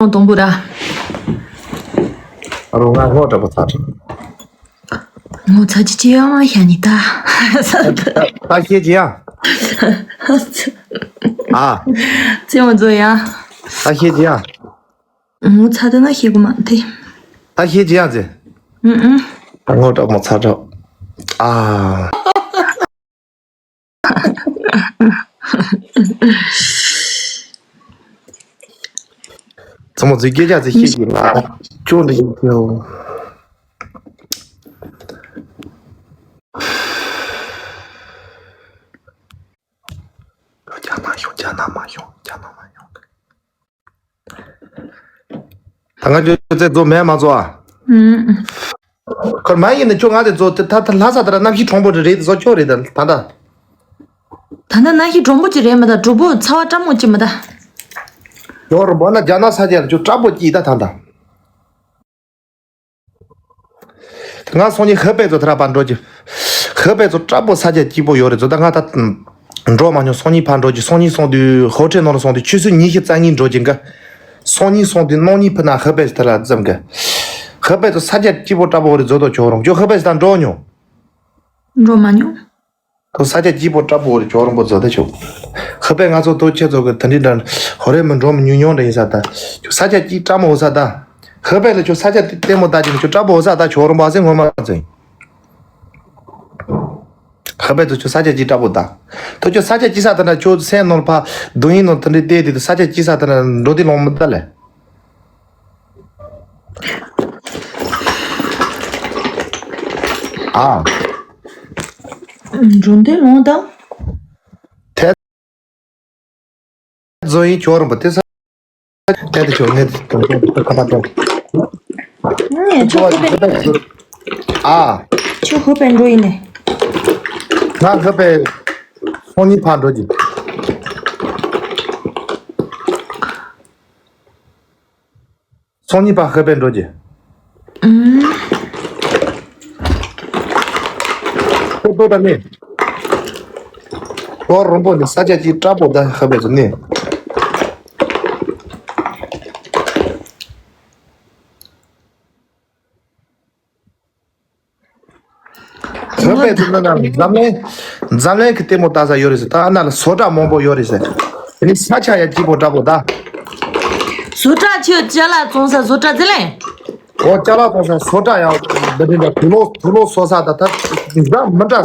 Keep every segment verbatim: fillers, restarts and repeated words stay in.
ཁོང་དང་པོ་ར། ཨ་རོ་ང་ངོ་དྲག་པོ་ཚ་དྲག་ངོ་ཚ་ཅི་ཅི་ཡང་མ་ཤ་ནི་ད། ད་ཤེས་ཀྱི་ཡ། ཨ། ཙེ་མོ་ཛོ་ཡ། ད་ཤེས་ཀྱི་ཡ། ངོ་ཚ་དེ་ན་ཤེས་གོ་མ་དེ། ད་ཤེས་ཀྱི་ཡ་ཙེ། ཨུ་ཨུ། ད་ངོ་དྲག་མོ་ཚ་དྲག་ཨ། ཚང་མ་ཚོས་སྐད་ཆ་ཚིག་བཤད་ཀྱི་ང་ཅོ་འདྲི་ཡིན་ཐལ། རྒྱ་ནག་ཤོག་རྒྱ་ནག་མ་ཤོག་རྒྱ་ནག་མ་ཤོག་ད་ང་ཚོ་ཚེ་རྫོགས་མེད་མ་རྫོགས་ཨ། ཨུམ། ཁོར་མ་ཡིན་ན་ཁྱོད་ང་དེ་རྫོགས་དེ་ད་ད་ལྷ་ས་དེ་ར་གནམ་གཤིས་གྲང་པོ་རེད་རེད་བཟོ་ཁྱོད་རེད་ད་ད་ད། ད་ནི་གནམ་གཤིས་གྲང་པོ་ཅིག་རེད་མི་ད་གྲོགས་པོ་ཚ་བ་སྐྲག་མོ་ཅིག་མི་ད། ཡོ་རོ་འབོ་ན་རྒྱ་ནག་ས་ཆ་ལ་ཁྱོད་སྐྲག་པོ་སྐྱིད་ད་ད་ད། ང་སང་ཉིན་ཧི་པེ་ཚོ་དེ་ར་པ་འགྲོ་གི། ཧི་པེ་ཚོ་སྐྲག་པོ་ས་ཆ་སྐྱིད་པོ་ཡོད་རེད་ཚོ་ད་ང་ད། འགྲོ་མ་མྱོང་སང་ཉིན་ཕར་འགྲོ་གི་སང་ཉིན་སོང་དུས་ཧོ་ཁྲེ་ནང་ལ་སོང་དུས་ཆུ་ཚོད་ཉི་ཤུ་རྩ་གཉིས་འགྲོ་གི་འགའ། སང་ཉིན་སོང་དུས་གནངས་ཉིན་ཕུ་ན་ཧི་པེ་ཚོ་དེ་ར་འཛོམས་གི། ཧི་པེ་ཚོ་ས་ཆ་སྐྱིད་པོ་སྐྲག་པོ་རེད་ཚོ་ད་ཁྱོད་རང་ཁྱོད་ཧི་པེ་ཚོ་ད་འགྲོ་མྱོང་། འགྲོ་མ་མྱོང་། ཐོ་ས་ཆ་སྐྱིད་པོ་སྐྲག་པོ་རེད་ཇོ་རོང་པོ་ཛོ་ད་ཆོག་ཧི་པེ་ང་ཚོ་ཐོ་ཁྱེད་ཚོ་གི་ད་འདི་འདྲ་ཧོ་རེ་མི་འགྲོ་མི་ཉུང་ཉུང་འདྲ་ཡིན་ས་ད། ཁྱོད་ས་ཆ་སྐྱིད་སྐྲག་མོ་འོ་ས་ད། ཧི་པེ་ལ་ཁྱོད་ས་ཆ་ལྟད་མོ་ལྟ་ཅིག་ཁྱོད་སྐྲག་པོ་འོ་ས་ད་ཇོ་རོང་པོ་ཨ་སེ་ངོ་མ་ཚོ་ཡིན། ཧི་པེ་ཚོ་ཁྱོད་ས་ཆ་སྐྱིད་སྐྲག་པོ་ད། ཐོ་ཁྱོད་ས་ཆ་སྐྱིད་ས་ད་ན་ཁྱོད་སེམས་ནོར་ཕ་རྡུང་ཡིན་ནོར་ད་འདྲི་ལྟས་དེ་ས་ཆ་སྐྱིད་ས་ད་ན་འགྲོ་དེ་ལོང་མི་ད་ལེ། ཨ། འགྲོ་འདོད་ལོང་དང་། ཐད། བཟོ་ཡིན་ཁྱོད་རང་པ་དེ་ས། ཐད་དེ་ཁྱོད་ངས་ཁ་པར་སྤྲད། ངས་ཁྱོད་ཧུ་པན། ཨ། ཁྱོད་ཧུ་པན་འགྲོ་ཡིན་ནས། ང་ཧུ་པན། སང་ཉིན་ཕར་འགྲོ་གི། སང་ཉིན་པ་ཧེ་པན་འགྲོ་རྒྱུ། ཨུམ། ཁོ་ཏོ་ད་ནི། ཁོ་རོང་པོ་ནི་ས་ཆ་ཅིག་སྐྲག་པོ་ད་ཧེ་པན་ཚོ་ནི། ཧེ་པན་ཚོ་ན་ན་འཛམ་གླིང་། འཛམ་གླིང་གི་ལྟད་མོ་ལྟ་ས་ཡོད་རེད་ཟེར། ད་ཨ་ན་ལ་བཟོ་གྲྭ་མང་པོ་ཡོད་རེད་ཟེར། དེ་ནི་ས་ཆ་ཡ་སྐྱིད་པོ་འདྲ་པོ་ད། བཟོ་གྲྭ་ཁྱོད་ཅ་ལག་བཙོང་ས་བཟོ་གྲྭ་ཟེར་ལེ། ཨོ་ཅ་ལག་བཙོང་ས་བཟོ་གྲྭ་ཡང་འདི་འདྲ་འདྲ་དུག་ལོག་དུག་ལོག་བཟོ་ས་ད་ད་འདྲ་མི་འདྲ།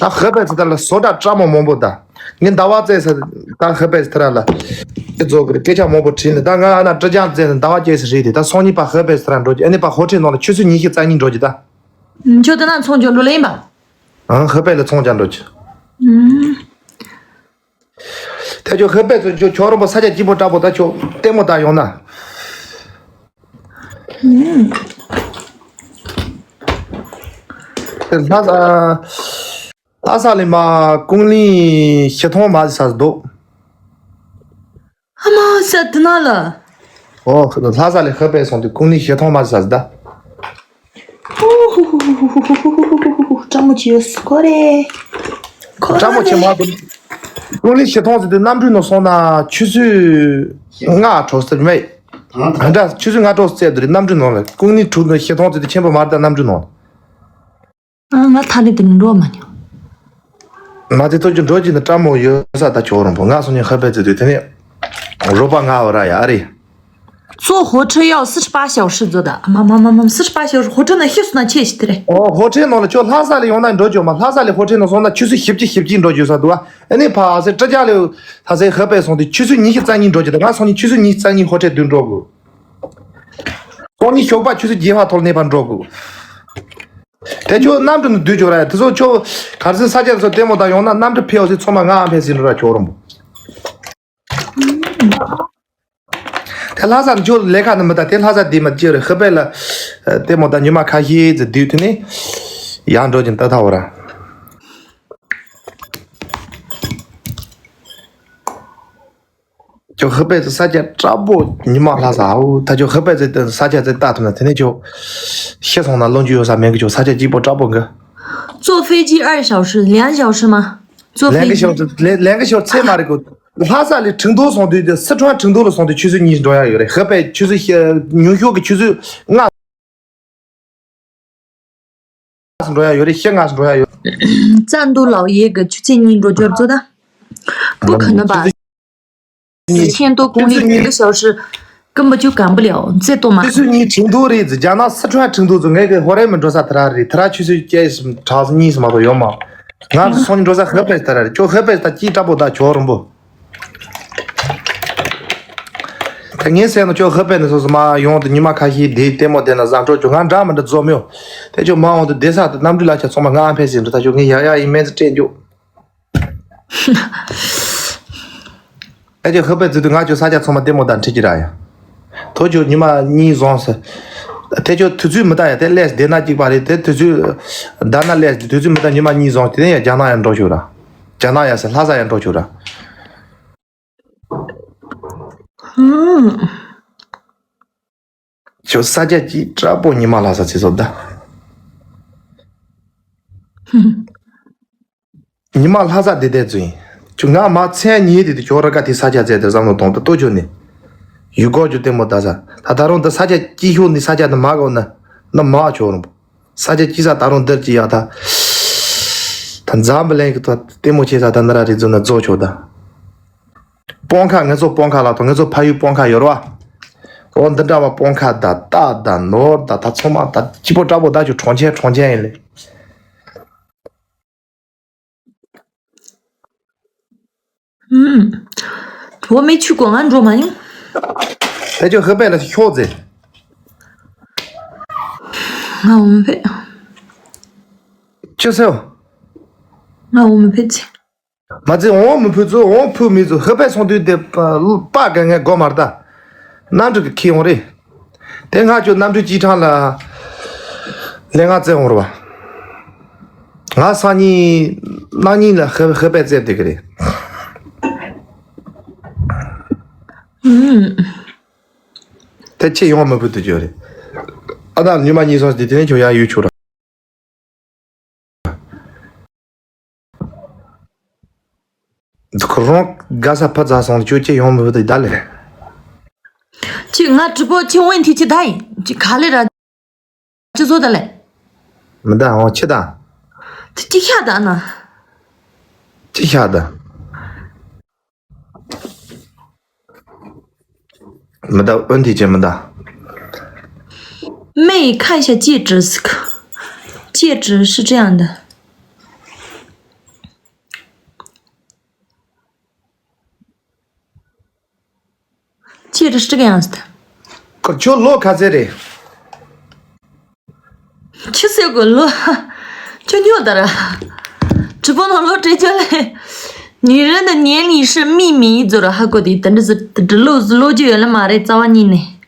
ད་ཧེ་པན་ཚོ་ད་ལ་བཟོ་གྲྭ་ཀྲ་མོ་མང་པོ་ད། ངས་ཟླ་བ་བཙལ་ས་ད་ཧེ་པན་ཚོ་ད་ར་ལ། དེ་ཚོ་གི་སྐད་ཆ་མང་པོ་དྲིས་ནས་ད་ང་ཨ་ན་ཀྲི་ཅང་བཙལ་ནས་ཟླ་བ་བརྒྱད་ཙམ་རེད་དེ་ད་སང་ཉིན་པ་ཧེ་པན་ཚོ་ད་ར་འགྲོ་རྒྱུ་ཨ་ནི་པ་ཧོ་ཁྲེ་ནང་ལ་ཆུ་ཚོད་ཉི་ཤུ་རྩ་གཉིས་འགྲོ་རྒྱུ་ད། ཁྱོད་དེ་ན་ཚོང་རྒྱག་འགྲོ་ལེ་ཡིན་པ། ཨང་ཧེ་པན་ལ་ཚོང་རྒྱག་འགྲོ་རྒྱུ། ཨུམ། ད་ཁྱོད་ཧེ་པན་ཚོ་ཁྱོད་ཁྱོད་རང་པོ་ས་ཆ་སྐྱིད་པོ་འདྲ་པོ་ད་ཁྱོད་ལྟད་མོ་ལྟ་ཡོང་ན། ཨུམ། དེ་ལྷ་ས། ལྷ་ས་ལས་མ་ཀུང་ལི་ཞི་ཐོང་མ་ཟ་འདུག་ཨ་མ་ས་དེ་ན་ལ། ཨོ་ལྷ་ས་ལས་ཧེ་པན་སོང་དུས་ཀུང་ལི་ཞི་ཐོང་མ་ཟ་ཟ་ད། ཀྲ་མོ་ཆེ་ཡོད་སྐོར་རེ། ཀྲ་མོ་ཆེ་མ་དུ། ཀུང་ལི་ཞི་ཐོང་ཟེར་དུས་གནམ་གྲུ་ནང་སོང་ན་ཆུ་ཚོད་ལྔ་འཕྲོ་ཟེར་མེད། ད་ཆུ་ཚོད་ལྔ་འཕྲོ་ཟེར་དུས་གནམ་གྲུ་ནང་ལ་ཀུང་ལི་གྲུ་ནང་ཞི་ཐོང་ཟེར་དུས་ཆེན་པོ་མ་རེད་ད་གནམ་གྲུ་ནང་། ང་ཐ་ནི་དེ་འགྲོ་མ་མྱོང་། མ་དེ་ཐོག་གི་འགྲོ་གི་ནི་ཀྲ་མོ་ཡོད་ས་ད་ཁྱོད་རང་པོ་ང་སོང་ཉིན་ཧེ་པན་ཚོ་དུས་དེ་ནས་རོགས་པ་ང་བ་ར་ཡ་ཨ་རེ།坐火车要四十八小时坐的，妈妈妈妈，四十八小时，火车能歇死那切西的嘞。 ཨོ་ཧོ་ཁྲེ་ནང་ལ་ཁྱོད་ལྷ་ས་ལ་ཡོང་ན་འགྲོ་རྒྱུ་མ་ལྷ་ས་ལ་ཧོ་ཁྲེ་ནང་སོང་ན་ཆུ་ཚོད་བཞི་བཅུ་བཞི་བཅུ་འགྲོ་རྒྱུ་ས་འདུག་ཨ། ཨ་ནི་ཕ་ཨ་སེ་ཀྲ་ཅག་ལ་ལྷ་སའི་ཧེ་པན་སོང་དུས་ཆུ་ཚོད་ཉི་ཤུ་རྩ་གཉིས་འགྲོ་རྒྱུ་ད་ང་སོང་ཉིན་ཆུ་ཚོད་ཉི་ཤུ་རྩ་གཉིས་ཧོ་ཁྲེ་བདུན་འགྲོ་དགོས། སོང་ཉིན་ཞོགས་པ་ཆུ་ཚོད་བརྒྱད་པ་ཐོག་ནས་ཕར་འགྲོ་དགོས། དེ་ཁྱོད་གནམ་གྲུ་ནས་བསྡུས་ཆོག་ར་དེ་ཚོ་ཁྱོད་གར་སོང་ས་ཆ་ཚོ་ལྟད་མོ་ད་ཡོང་ན་གནམ་གྲུ་ཕེབས་སོང་ཚང་མ་ང་ཨ་ཕེབས་ཟིན་ར་ཁྱོད་རོང་པོ། དེ་ལྷ་ས་ནས་ཁྱོད་ལས་ཀ་ནི་མི་ད་དེ་ལྷ་ས་དེ་མ་ཅི་རེད་ཧེ་པན་ལ་ལྟད་མོ་ད་ཉི་མ་ཁ་ཤས་ཙི་བསྡུས་དུས་ནས་ཡང་འགྲོ་གྱིན་ལྟ་ཐག་བ་ར། ཁྱོད་ཧི་པན་ཚོ་ས་ཆ་དྲག་པོ་ཉི་མ་ལྷ་ས་ཨའུ་ད་ཁྱོད་ཧི་པན་ཚོ་ས་ཆ་ཚོ་ལྟ་ཐུབ་ན་དེ་ནས་ཁྱོད་ཤི་སོང་ན་ལོ་རྒྱུས་ཡོད་ས་མེད་གི་ཁྱོད་ས་ཆ་སྐྱིད་པོ་དྲག་པོ་གི 坐飞机二小时，两小时吗？坐飞机。 ལན་གི་ཤོར་ལན་ལན་གི་ཤོར་ཚད་མ་རེད་གོ། ལྷ་ས་ལས་ཁྲིན་ཏུའུ་སོང་དུས་དེ་སི་ཁྲོན་ཁྲིན་ཏུའུ་ལ་སོང་དུས་ཆུ་ཚོད་གཉིས་འགྲོ་ཡ་ཡོད་རེད། ཧེ་པེ་ཆུ་ཚོད་ཉུང་ཤོས་ཀྱི་ཆུ་ཚོད་ལྔ་འགྲོ་ཡ་ཡོད་རེད། ཤི་ང་འགྲོ་ཡ་ཡོད། 赞都老爷给去见你，我觉得做的不可能吧？四千多公里，一个小时根本就赶不了，再多嘛。 ཆུ་ཚོད་གཉིས་ཁྲིན་ཏུའུ་རེད་ཟེར། རྒྱ་ནག་སི་ཁྲོན་ཁྲིན་ཏུའུ་ཟེར། ངས་ཀྱི་ཧོ་རེ་མི་འགྲོ་ས་དེ་ར་རེད། དེ་ར་ཆུ་ཚོད་བརྒྱད་གྲངས་གཉིས་སུ་མ་གཏོགས་ཡོད་མ། ང་ཚོ་སོང་ཉིན་འགྲོ་ས་ཧེ་པེ་དེ་ར་རེད། ཁྱོད་ཧེ་པེ་ད་སྐྱིད་དྲག་པོ་ད་ཁྱོད་རིང་པོ། ད་ངས་ཟེར་ན་ཁྱོད་ཧེ་པེ་ནས་སོ་སོ་མ་ཡོང་དུ་ཉི་མ་ཁ་ཤས་བསྡད་ལྟད་མོ་བསྡད་ན་བཟང་འགྲོ། ཁྱོད་ང་འདྲ་མི་འདྲ་འཛོམས་ཡོད། དེ་ཁྱོད་མ་འོང་དུ་བསྡད་ས་དུ་གནམ་གྲུ་ལ་ཁྱོད་ཚང་མ་ང་ཕེ་ཟིན་འགྲོ། ད་ཁྱོད་ངས་ཡག་ཡག་ཡིན་མེད་ཚེ་སྤྲད་འཇུག་ཨེ་ཅེ་ཧེ་པེ་ཙི་དུ་ང་ཁྱོད་ས་ཆ་ཚང་མ་ལྟད་མོ་དང་འཁྲིད་ཀྱི་ར་ཡ། ཐོ་ཁྱོད་ཉི་མ་གཉིས་བཟང་ཟེར། དེ་ཁྱོད་དུས་ཚོད་མི་ལྟ་ཡ། དེ་ལས་བསྡད་ན་གཅིག་པ་རེད། དེ་དུས་ཚོད་ལྟ་ན་ལས་དུས་ཚོད་མི་ལྟ། ཉི་མ་གཉིས་བཟང་དེ་ནས་ཡ་རྒྱ་ནག་ཡ་འགྲོ་ཆོག་ར། རྒྱ་ནག་ཡ་ཟེར་ལྷ་ས་ཡ་འགྲོ་ཆོག་ར། ཁྱོད་ས་ཆ་གཅིག་དྲག་པོ་ཉི་མ་ལྷ་ས་ཚེ་སོ་ད། ཉི་མ་ལྷ་ས་དེ་དེ་ཚོ་ཡིན། ཁྱོད་ང་མ་མཚན་ཉིད་དེ་དུ་ཁྱོད་ར་ཀ་དེ་ས་ཆ་བཙལ་ཏེ་བསམ་བློ་གཏོང་ད་ལྟོ་ཁྱོད་ནི། ཡུལ་སྐོར་ཁྱོད་ལྟད་མོ་ལྟ་ས། ད་ད་རུང་འདི་ས་ཆ་སྐྱིད་ཤོས་ནི་ས་ཆ་ནི་མ་གོ་ན་ནི་མ་ཁྱོད་རུང་། ས་ཆ་སྐྱིད་ས་ད་རུང་འདིར་གྱི་ཡག་ད། ད་འཛམ་བུ་གླིང་གི་ཐོག་ལྟད་མོ་ཆེ་ས་ད་འདི་ར་རེད་ཚོ་ན་རྫོགས་ཆོག་ད། སྤང་ཁ་ང་ཚོ་སྤང་ཁ་ལ་ཐོག་ང་ཚོ་ཕ་ཡུལ་སྤང་ཁ་ཡོད་ར་བ། འོ་འདི་འདྲ་བ་སྤང་ཁ་ད་རྟ་ད་ནོར་ད་ད་ཚང་མ་ད་སྐྱིད་པོ་དྲག་པོ་ད་ཁྱོད་གྲོང་ཁྱེར་གྲོང་ཁྱེར་ཡིན་ལེ། ཨུམ། བོད་མི་ཆུ་གོ་ང་འགྲོ་མ་ཡིན། ད་ཁྱོད་ཧེ་པེ་ལ་ཤོག་ཟེར། ང་འོ་མི་ཕེབས། ཅི་ཟེར། ང་འོ་མི་ཕེབས་ཟེར། མ་ཚད་འོ་མི་ཕུད་ཚོ་འོ་ཕུད་མི་ཚོ་ཧེ་པེ་སོང་དུས་དེ་པ་ག་ངས་གོ་མར་ད། གནམ་གྲུ་གི་ཁྱེར་ཡོང་རེད། དེ་ང་ཁྱོད་གནམ་གྲུ་སྐྱིད་ཐང་ལ་ལས་ང་བཙལ་འོང་ར་བ། ང་སང་ཉིན་གནངས་ཉིན་ལ་ཧེ་ཧེ་པེ་བཙལ་བསྡད་གི་རེད། ཨུམ། དེ་ཁྱེད་ཡོང་མི་ཕུད་དུ་འགྱོ་རེད། ཨ་ད་ཉི་མ་གཉིས་སོང་དེ་དེ་ནས་ཁྱོད་ཡར་ཡོད་ཆོག་ར། ཁོ་རང་དགའ་ས་ཕ་ཚ་སོང་ཁྱོད་ཁྱེད་ཡོང་མི་ཕུད་དུ་ད་ལས། ཁྱོད་ང་直播ཁྱོད་འོན་ཐི་ཁྱི་ད་ཡིན་ཁྱི་ག་ལེ་ར། ཁྱི་ཚོ་ད་ལས། མི་ད་འོ་ཁྱི་ད། ཁྱི་ཤ་ད་ན། ཁྱི་ཤ་ད། མི་ད་འོན་ཐི་ཁྱི་མི་ད། 妹，看一下戒指，戒指是这样的。 戒指是这个样子的。 ཁྱོད་ལོ་ག་ཚོད་རེད། ཁྱི་ཟེར་གོ་ལོ། ཁྱོད་ཉོ་ད་ར།直播ནང་ལོ་བྲེལ་ཅོ་ལེ། 女人的年龄是秘密ཟེར་ར་ཧ་གོ་དེ་ད་འདྲ་ཟེར་ད་འདྲ་ལོ་ལོ་རྒྱུས་ཡོད་ལེ་མ་རེད་རྩ་བ་ཉིད་ནས།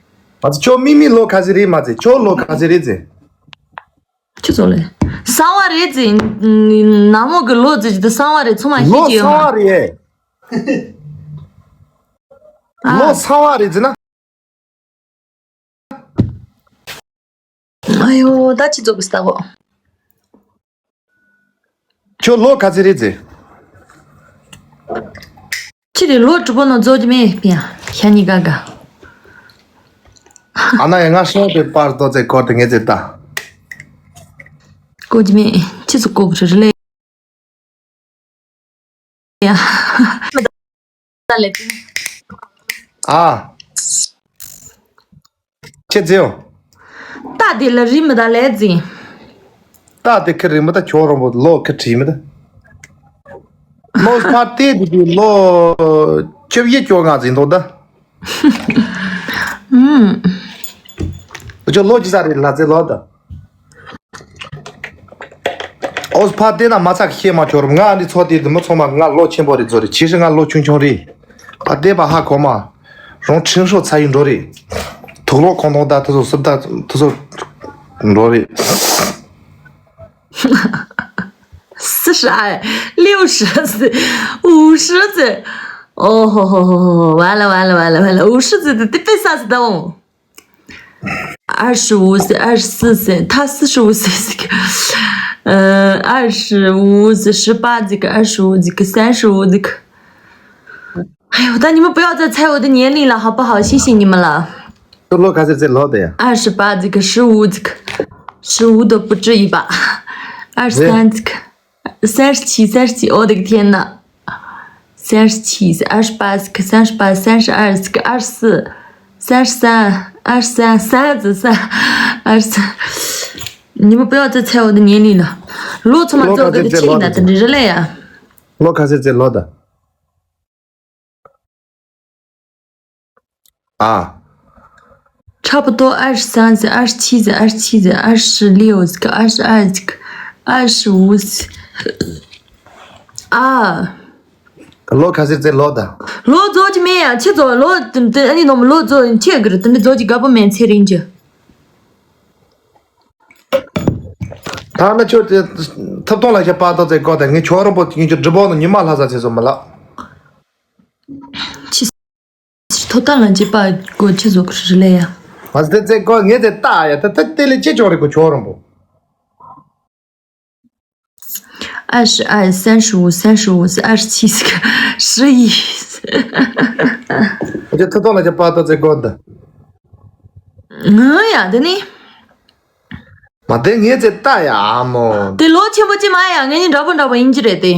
ང་ཚོ་ཁྱོད་མི་མི་ལོ་ག་ཚོད་རེད་མ་ཚེ་ཁྱོད་ལོ་ག་ཚོད་རེད་ཚེ། ཁྱོད་ཚོ་ལེ། གསང་བ་རེད་ཚེ། ནང་མོ་གི་ལོ་ཚེ་ད་གསང་བ་རེད་ཚང་མ་ཤེས་ཀྱི་ཡོད་མ། ལོ་གསང་བ་རེད། ཨ། ལོ་གསང་བ་རེད་ཟེར་ན། ཨ་ཡོ་ད་ཅི་ཙོག་གི་ལྟ་གོ། ཁྱོད་ལོ་ག་ཚོད་རེད་ཟེར། ཁྱི་དེ་ལོ་དྲུག་པོ་ནང་རྫོགས་ཀྱི་མེད་ཡ་ཤ་ཉི་ག་ག་ཨ་ན་ཡ་ང་ཤོག་དེ་པར་ཏོ་ཚེ་སྐོར་དེ་ངེས་ཚེ་ལྟ། གོ་གི་མེད་ཁྱི་ཚོ་གོ་གི་རེད་ལེ། ཡ། མི་ད་ལེ་ཏི། ཨ། ཁྱེད་ཚེའོ། ད་དེ་ལ་རི་མི་ད་ལེ་ཙི། ད་དེ་ཁི་རི་མི་ད་ཁྱོ་རོ་མོ་ལོ་ཁི་ཁྲི་མི་ད། མོ་ཕ་ཏེ་དེ་དེ་ལོ་བཅུ་བཞི་བཅོ་ལྔ་ཙི་འདུག་ད། ཨུམ། ཁྱོད་ལོ་ཅི་ས་རེད་ལ་ཙེ་ལོ་ད། ཨོ་ཕ་དེ་ན་མ་ཚ་ཤེས་མ་ཁྱོར་ང་འདི་ཚོ་དེ་དུ་མི་ཚོ་མ་ང་ལོ་ཆེན་པོ་རེད་ཚོ་རེད་ཕྱི་ཧྲི་ང་ལོ་ཆུང་ཆུང་རེད། ཕ་དེ་པ་ཧ་གོ་མ། རང་ཁྲིམས་ཤོག་ཚ་ཡི་འགྲོ་རེད། དུག་ལོག་ཁོང་ཐོང་ད་དུ་ཚོ་སུབ་ད་དུ་ཚོ་འགྲོ་རེད། 四十二、六十岁、五十岁，哦吼吼吼吼，完了完了完了完了，五十岁的得被杀死的哦。 二十五岁、二十四岁，他四十五岁这个，呃，二十五岁、十八这个、二十五这个、三十五这个。哎呦，但你们不要再猜我的年龄了，好不好？谢谢你们了。 ཁྱོད་ལོ་ག་ཚོད་ཚོད་ལོ་དེ་ཡ། 二十八这个，十五这个，十五都不至于吧。二三这个，三十七，三十七，我的个天呐！三十七，二十八这个，三十八，三十二这个，二十四，三十三，二十三，三十三，二十三。你们不要再猜我的年龄了。 ལོ་ཚང་མ་ཚོ་གི་ཆེ་ཡིན་ན་དེ་འདྲ་རེད་ལ་ཡ། ལོ་ག་ཚོད་ཚོད་ལོ་དང་། 啊。 差不多二十三岁、二十七岁、二十七岁、二十六岁、二十二岁、二十五岁。啊。 ལོ་ག་ཚོད་ཚོད་ལོ་དང་། 老早就没呀，七早老，对对，你那么老早，七个人，等于早就搞不明白人家。 ཐ་ན་ཁྱོད་དེ་ཐུབ་ཐོང་ལ་ཞབས་པ་ཏོ་ཚེ་ཀོ་དང་ངས་ཁྱོད་རོ་པོ་ངས་ཁྱོད་སྒྲུབ་པོ་ནི་ཉི་མ་ལྷ་ས་ཚེ་སོ་མི་ལ། ཁྱི། ཐོབ་ཐང་ལ་འཇིགས་པ་གོ་ཁྱི་བཟོ་ཁུ་ཧྲི་ལེ་ཡ། མ་ཟད་ཚེ་ཀོ་ངས་དེ་ལྟ་ཡ་ད་ད་དེ་ལས་ཅི་ཅོག་རེ་གོ་ཁྱོད་རོ་པོ། 二十二、三十五、三十五、二十七、十一。 ཁྱོད་ཐུབ་ཐོང་ལ་ཞབས་པ་ཏོ་ཚེ་ཀོ་ད། ང་ཡ་དེ་ནི། མ་དེ་ངས་ཚེ་ལྟ་ཡ་ཨ་མོ། དེ་ལོ་ཆེན་པོ་ཅི་མ་ཡ་ངས་ནི་འདྲ་པོ་འདྲ་པོ་ཡིན་གྱི་རེད་དེ།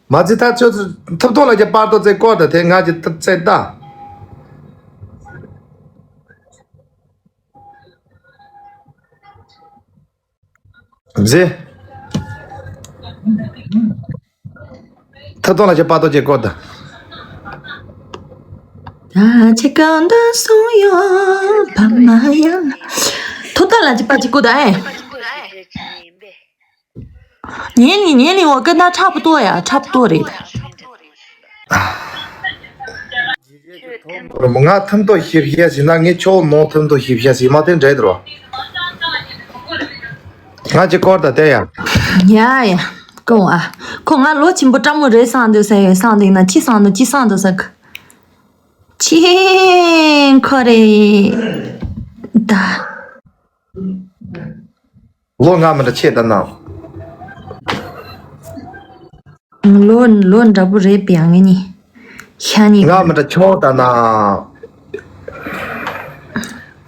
མ་ཚེ་ད་ཁྱོད་ཐུབ་ཐོང་ལ་ཞབས་པ་ཏོ་ཚེ་ཀོ་ད་དེ་ང་ཅི་ད་ཚེ་ལྟ། ཟེ། ཐུབ་ཐོང་ལ་ཞབས་པ་ཏོ་ཚེ་ཀོ་ད། ད་ཅི་གང་དུ་སོང་ཡོད་པ་མ་ཡང་། ཐུབ་ཐོང་ལ་ཞབས་པ་ཅི་ཀོ་ད་ཨེ། 年龄，年龄我跟他差不多呀，差不多的。 ང་ཐུམ་ཏོ་ཞིབ་བཤད་ཟིན་ན་ངས་ཁྱོད་ནོ་ཐུམ་ཏོ་ཞིབ་བཤད་ཟིན་མ་དེ་འདྲ་འདུག་ང་ཅི་སྐོར་དང་བལྟས་ཡ། ཡ་ཡ། ཀོང་ཨ། ཁོ་ང་ལོ་ཆེན་པོ་སྤྲང་མོ་རེད་བསམ་འདུག་ཟེར་ཡོད་བསམ་འདུག་ན་ཅི་བསམ་འདུག་ཅི་བསམ་འདུག་ཟེར་གི་ཆེན་ཁོ་རེད་ད། ལོ་ང་མི་འདྲ་ཆེ་ད་ན། ལོ་ལོ་འདྲ་པོ་རེད་པས་ང་ནི། ཤ་ནི། ང་མི་འདྲ་ཆོག་ད་ན།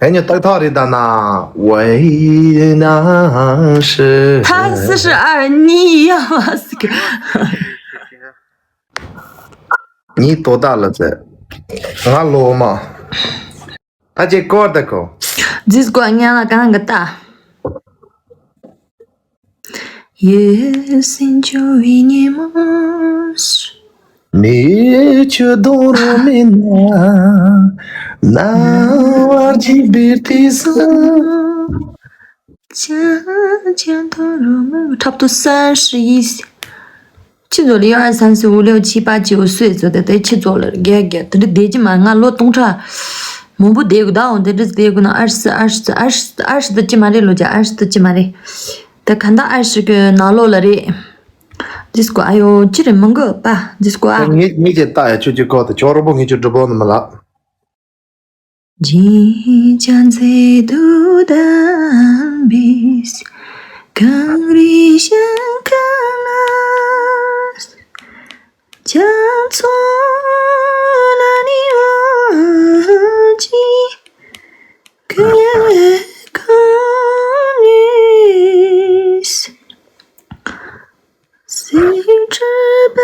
ཨེ་ཉོ་ཏག་ཏག་རེད་ད་ན། ཝེ་ན་ཧྲི། 他四十二，你要死个。 ཉིས་དོ་ད་ལ་ཚེ། ང་ལོ་མ། ད་ཅེ་ཀོར་ད་ཁོ། ཛིས་ཀོ་ཉ་ལ་གང་གི་ད། ཡེ་སིན་ཅོ་ཝི་ཉི་མོ། མི་ཆུ་དོ་རོ་མི་ན། ན་བར་ཇི་བིར་ཏི་ས། ཅ་ཅ་དོ་རོ་མི་ཁྲབ་ཏུ་སན་ཧྲི་ཡིས། 七左了，一二三四五六七八九十岁左右的，七左了，给给，这里得劲嘛，俺老东差，我不得个到，这这得个那二十四、二十四、二十、二十的起码的，罗家二十的起码的，得看到二十个拿落了的，这是个，哎呦，这人蛮个吧，这是个啊。 ངས་ངས་ཀྱི་ལྟ་ཡ་ཁྱོད་ཀྱི་ཁོག་ཏུ་ཁྱོད་རོ་པོ་ངས་ཀྱི་སྒྲུབ་པོ་ནི་མི་ལ། 金江最独的美，更rising colors，江左那里我记，更rising。 སྲིད་གྲོལ་པ་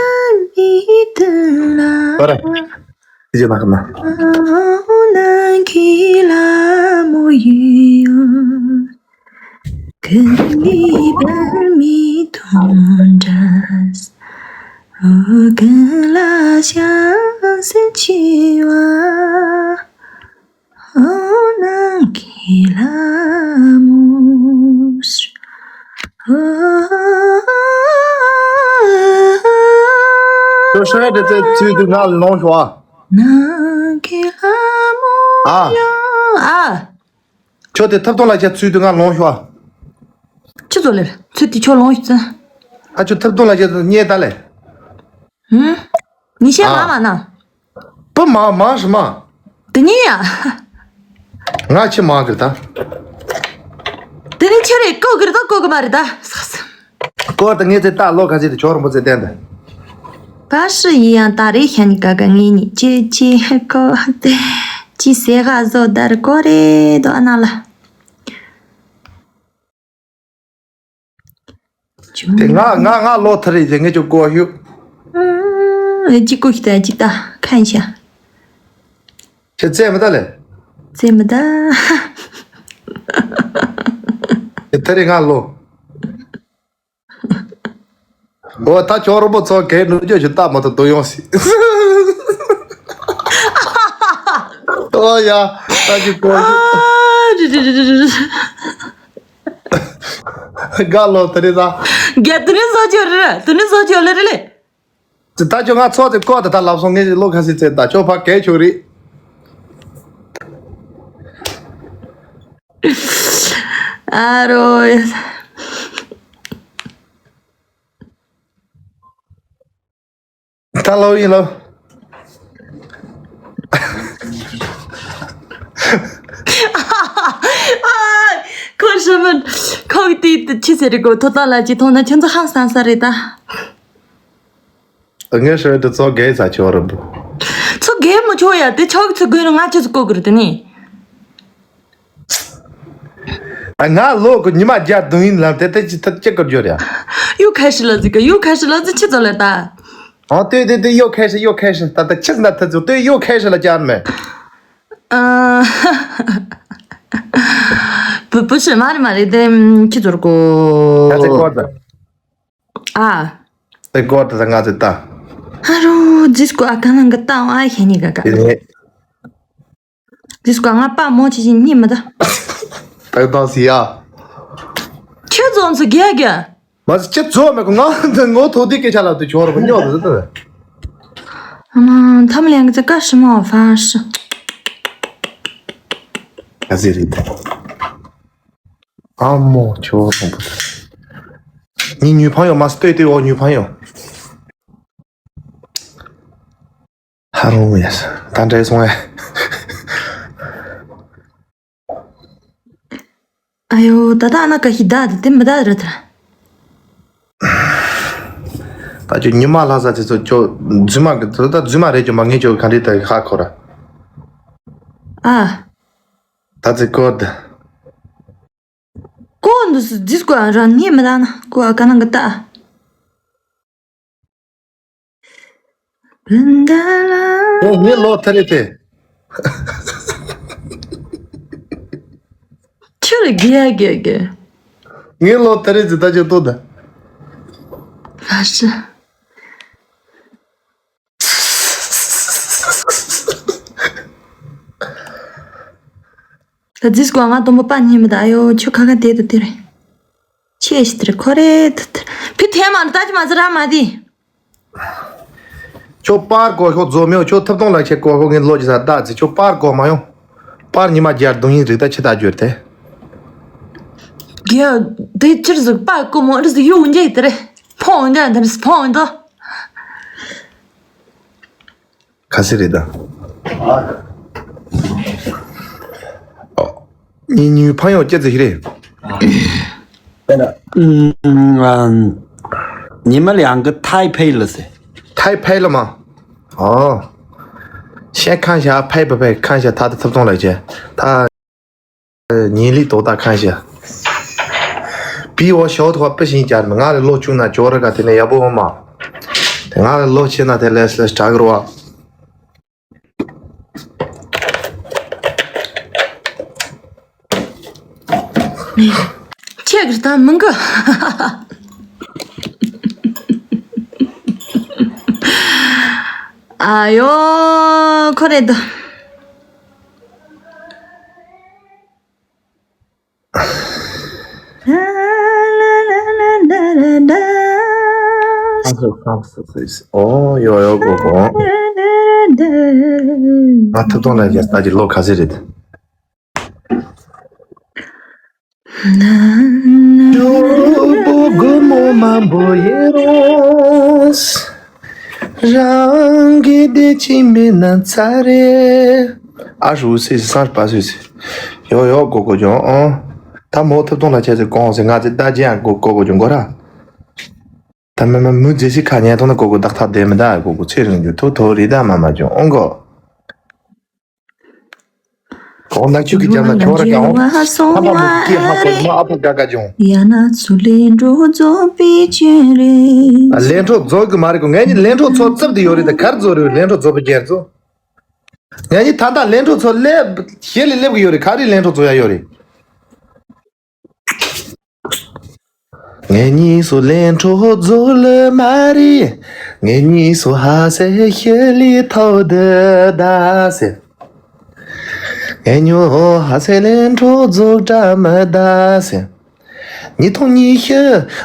མི་དེ་ལ། ཨོ་ར། དེ་ཅི་མ་ཁ་མ། ཨོ་ན་གི་ལ་མོ་ཡི་ཡོ། གི་མི་པ་མི་དོན་འདྲ། ཨོ་གི་ལ་ཤ་སེ་ཆི་བ། ཨོ་ན་གི་ལ་མོ། ཨོ། ཁྱོད་ཧྲ་དེ་ཚེ་ཚུལ་དུ་ང་ལོང་ཤོག་ཨ། ན་གི་ལ་མོ། ཨ། ཡ་ཨ། ཁྱོད་དེ་ཐབ་ཐོག་ལ་ཁྱེད་ཚུལ་དུ་ང་ལོང་ཤོག་ཨ། ཁྱི་ཚོ་ལེར་ཚུལ་དེ་ཁྱོད་ལོང་ཤོག་ཙི། ཨ་ཁྱོད་ཐབ་ཐོག་ལ་ཁྱེད་ཉེ་ད་ལེ། ཧུམ། ཉི་ཤེས་མ་མ་ན། པུ་མ་མ་ཧྲི་མ། དེ་ཉིད་ཡ། ང་ཆི་མ་གི་ད། དེ་ནི་ཁྱེད་རེད་ཀོ་གི་རེད་ད་ཀོ་གི་མ་རེད་ད། སྐོར་དུ་ངས་ཚེ་ལྟ་ལོ་ཁ་ཚེ་དེ་ཆོ་རུ་མོ་ཚེ་བསྟན་ཏེ། བཀྲ་ཤིས་ཡིན་ཡང་ད་རེས་ཤ་ཉེ་ག་ག་ངེད་གཉིས་ཅི་ཅི་ཁོ་དེ་ཅི་ཟེ་ག་བཟོ་ད་རེ་གོ་རེད་དོ་ཨ་ན་ལ། དེ་ང་ང་ང་ལོ་ཐ་རེ་དེ་ངེད་ཅོ་གོ་ཧུ། ཨ་ཅི་ཀོ་ཤི་ད་ཅི་ད་ཁན་ཤ། ཁྱེད་ཙེ་མི་ད་ལེ། ཙེ་མི་ད། དེ་ཐ་རེ་ང་ལོ། འོ་ད་ཁྱོད་རོ་པོ་ཚོ་གས་ནུ་རྒྱུ་ཞིག་ལྟ་མ་ཐུབ་དོ་ཡོང་སྲིད། ཨོ་ཡ། ད་ཅི་གོ་ཨ་ཅི་ཅི་ཅི་ཅི་ཅི། དགའ་ལོ་དེ་རེད་ད། རྒྱ་དེ་ནི་བཟོ་ཆོག་རེད། དེ་ནི་བཟོ་ཆོག་ལེ་རེད་ལེ། ད་ཁྱོད་ང་ཚོ་དེ་ཀོ་ད་ད་ལབ་སོང་ངས་ལོ་ཁ་སི་ཚེ་ད་ཁྱོད་ཕ་གས་ཆོག་རེད། ཨ་རོ། ད་ལོ་ཡིན་ལོ། ཁོ་ཧྲི་མོན་ཁོ་དེ་ཆི་ཟེར་གོ་ཐོ་ད་ལ་ཅི་ཐོང་ན་ཁྱོད་ཚོ་ཧང་སང་ས་རེད་ད། ངས་ཤོད་དུ་ཚོ་རྒས་ཚ་ཆོ་ར་འབུ། ཚོ་རྒས་མ་ཆོ་ཡ་དེ་ཆོག་ཚོ་རྒོད་ན་ང་ཆོ་ཚོ་ཀོ་གི་རུ་དེ་ནི། ང་ལོ་གི་ཉི་མ་བརྒྱ་བདུན་ཡིན་ལབ་དེ་དེ་ཅི་ཐད་ཅི་ཀར་འབྱོར་ཡ། ཡུ་ཁ་ཤི་ལ་ཟིག་ག་ཡུ་ཁ་ཤི་ལ་ཟིག་ཆི་ཚོ་ལ་ད། ཨོ་དེ་དེ་དེ་ཡུ་ཁ་ཤི་ཡུ་ཁ་ཤི་ད་ད་ཆི་ཟིན་ད་ཐད་ཚོ་དེ་ཡུ་ཁ་ཤི་ལ་ཅར་མེ། བུ་བུ་ཤི་མ་རེད་མ་རེད་དེ་ཆི་ཚོར་གོ། ད་ཚེ་ཀོ་ད། ཨ། ཨེ་ཀོ་ད་ང་ཚེ་ད། ཨ་རོ་ཇིས་ཀོ་ཨ་ཀ་ནང་གི་ཏང་ཨ་ཤེ་ནི་ག་ག། དེ་ནས། ཇིས་ཀོ་ང་པ་མོ་ཆི་ཆི་ཉི་མི་ད། ད་ད་སི་ཡ། ཁྱོད་ཚོ་ཚོ་རྒྱ་རྒྱ། མ་སི་ཁྱེད་ཚོ་མེ་གོ་ང་ངོ་ཐོ་དི་སྐད་ཆ་ལབ་དུ་ཆོར་བ་ཉོ་དུ་དུ། ཨ་མ་ཐམ་ལེང་གི་ཚེ་ཀ་ཤི་མོ་ཧྥ་ཤི། ཨ་ཟི་རི་ད། ཨ་མོ་ཁྱོད་རང་པོ། ངའི་ཉུལ་ཕང་ཡོད་མ་སྟོད་སྟོད་འོག་ཉུལ་ཕང་ཡོད། ཧ་རུ་ཡ་ད་འདྲེ་སོང་ཡ། ཨ་ཡོ་ད་ད་ཨ་ན་ཀ་ཤི་ད་དེ་དེ་མི་ད་ར་ད། ད་ཅོ་ཉི་མ་ལྷ་ས་དེ་ཚོ་ཅོ་རྫུན་མ་གི་ད་རྫུན་མ་རེད་ཅོ་མ་ངས་ཅོ་ག་འདྲེ་ད་ཧ་ཁོ་ར། ཨ། ད་ཚེ་ཀོ་ད། ཀོ་འདི་སུ་ཇིས་ཀོ་རང་ཉིད་མི་ལ་ན་ཀོ་ཨ་ཀ་ནང་གི་ལྟ། བུན་ད་ལ། ཨོ་ངའི་ལོ་ཐ་རེ་ཐེ། ཁྱོད་རེ་གེ་ཡ་གེ་གེ། ངའི་ལོ་ཐ་རེ་ཇི་ད་ཅི་ཏོ་ད། ཨ་ཤི། ད་ཇིས་ཀོ་ང་དུམ་པ་པ་ཉིད་མི་ད་ཨ་ཡོ་ཁྱོད་ཁ་ཁ་དེ་དུ་དེ་རེད། ཆེ་ཞིག་དེར་ཁོ་རེ་ཐུ་ཐུ་ཕི་ཐེ་མ་ད་ཅི་མ་ཟི་ར་མ་དི། ཁྱོད་པར་གོ་ཁོ་རྫོ་མེའོ་ཁྱོད་ཐུབ་ཐོང་ལ་ཁྱེད་གོ་ཁོ་ངའི་ལོ་ཅི་ས་ད་ཟི་ཁྱོད་པར་གོ་མ་ཡོང་། པར་ཉི་མ་རྒྱར་གདུང་ཡིན་རིག་ད་ཆི་ད་བརྗོད་དེ། རྒྱ་དེ་ཕྱིར་ཟིག་པ་ཀོ་མོ་རི་ཟིག་ཡོ་འཇེ་དེ་རེ་ཕོང་འཇེ་དེ་རེ་ཕོང་དོ། ཁ་སི་རེད་ད། ཨོ། ཉི་ཉུ་ཕ་ཡོ་ཅེ་ཙི་ཧི་རེད། དཔེར་ན། ཉི་མ་ལ་ཡང་གི་ཐའི་ཕེ་ལ་སེ། ཐའི་ཕེ་ལ་མ། ཨོ། ཤེ་ཁན་ཤ་ཕེ་ཕེ་ཕེ་ཁན་ཤ་ཐ་ཐ་ཐབ་ཐོང་ལ་ཅེ། ཐ། ཉིན་ལི་དོ་ད་ཁ་ཤ། པི་འོ་ཞོ་ཐོ་པི་ཤིང་ཅར་མི་ང་ལ་ལོ་ཆུང་ན་ཇོ་ར་ག་དེ་ནས་ཡ་བོ་འོ་མ། དེ་ང་ལ་ལོ་ཆེ་ན་དེ་ལས་ལས་དྲག་རོ་བ། ཁྱེད་ཀྱི་ད་མི་འགུ། ཨ་ཡོ་ཁོ་རེད་ད། ཨོ་ཡོ་ཡོ་གོ་གོ། ང་ཐུབ་ཐོང་ལ་རྒྱ་ལྟ་ཅི་ལོ་ཁ་ཟེར་རེད། ཨ་ཧྲུ་སི་སར་པ་སུ་སི། ཡོ་ཡོ་གོ་གོ་ཇོ་ཨོ། ད་མོ་ཐུབ་ཐོང་ལ་ཆེ་སི་གོང་སི་ང་ཚེ་ད་ཇེ་ཡང་གོ་གོ་གོ་ཇོ་གོ་ར། ད་མི་མི་མུ་ཇེ་སི་ཁ་ཉན་ཐོག་ན་ཀོ་ཀོ་ཏག་ཏག་དེ་མི་ད་ཀོ་ཀོ་ཚེ་རིང་རྒྱུ་ཐོ་ཐོ་རི་ད་མ་མ་ཅུང་ཨོང་གོ། གོང་ན་ཆུ་གི་རྒྱབ་ན་ཁྱོ་ར་ག་ཨོང་། ཧ་མ་མུ་ཀི་ཧ་ཀོ་མ་ཨ་པོ་ག་ག་ཅུང་། ཡ་ན་ཚུ་ལེ་འགྲོ་རྫོགས་པའི་ཆེན་རེད། ཨ་ལེ་འགྲོ་རྫོགས་གི་མ་རེད་ཀོ། ངས་ནི་ལེ་འགྲོ་ཚོ་རྩབ་དེ་ཡོད་རེད། ད་གར་རྫོགས་རེད། ལེ་འགྲོ་རྫོགས་པའི་རྒྱན་རྫོགས། ངས་ནི་ད་ད་ལེ་འགྲོ་ཚོ་ལེབ་ཞེ་ལེ་ལེབ་གི་ཡོད་རེད། ག་རེ་ལེ་འགྲོ་ཚོ་ཡ་ཡོད་རེད། ངེད་གཉིས་སུ་ལེན་འཕྲོ་རྫོགས་ལ་མ་རེད། ངེད་གཉིས་སུ་ཧ་སེ་ཤེ་ལི་ཐོག་ཏུ་ད་སེ། ངེད་གཉིས་ཧ་སེ་ལེན་འཕྲོ་རྫོགས་འདྲ་མི་ད་སེ། ཉིས་སྟོང་ཉི་ཤུ་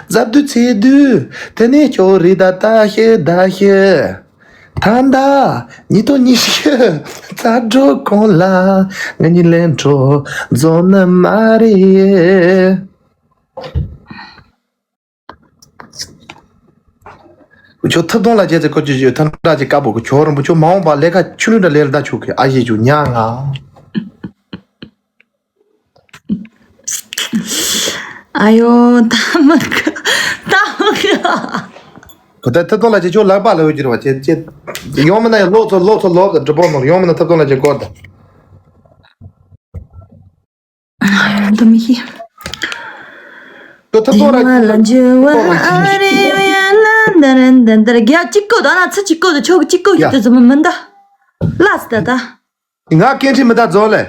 རྫབ་དུས་ཚེ་དུས་དེ་ནས་ཁྱོད་རི་ད་ད་ཤེ་ད་ཤེ། ད་ད་ཉིས་སྟོང་ཉི་ཤུ་རྩ་འགྲོ་གོང་ལ་ངེད་གཉིས་ལེན་འཕྲོ་རྫོགས་ནི་མ་རེད། ཁྱོད་ཐུབ་ཐང་ལ་བྱས་ཚེ་ཁོ་ཅི་ཞིག་ཐང་འདྲ་ཅིག་དཀར་པོ་ཁྱོད་རིན་པོ་ཆེ་མ་འོངས་པ་ལས་ཀ་ཆུ་ལུད་འདྲ་ལས་ལ་ད་ཆུ་གི་ཨ་ཡེ་ཆུ་ཉག་ང་། ཨ་ཡོ་ད་མི་ག་ད་མི་ག་ཁོ་ད་ཐུབ་ཐང་ལ་བྱས་ཁྱོད་ལག་པ་ལ་འོས་གྱུར་བ་བྱས་བྱས་ཡོང་མིན་ན་ཡང་ལོག་ཚོ་ལོག་ཚོ་ལོག་ད་གྲི་པོ་ནོར་ཡོང་མིན་ན་ཐུབ་ཐང་ལ་བྱས་སྐོར་ད། འདི་མི་ཤེས། ཁྱོད་ཐུབ་ཐང་ལ་བྱས་ལ་འཇུ་བ་ཨ་རེ་བ་ཡ་ལ་འདར་འདར་འདར་རྒྱ་གཅིག་གོ་ད་ན་ཚ་གཅིག་གོ་ད་ཆོག་གཅིག་གོ་ཡ་ཡ་དེ་ཚོ་མི་མི་འདའ། ལ་སི་ད་ད། ང་སྐད་འཕྲིན་མི་ད་རྫོགས་ལེ།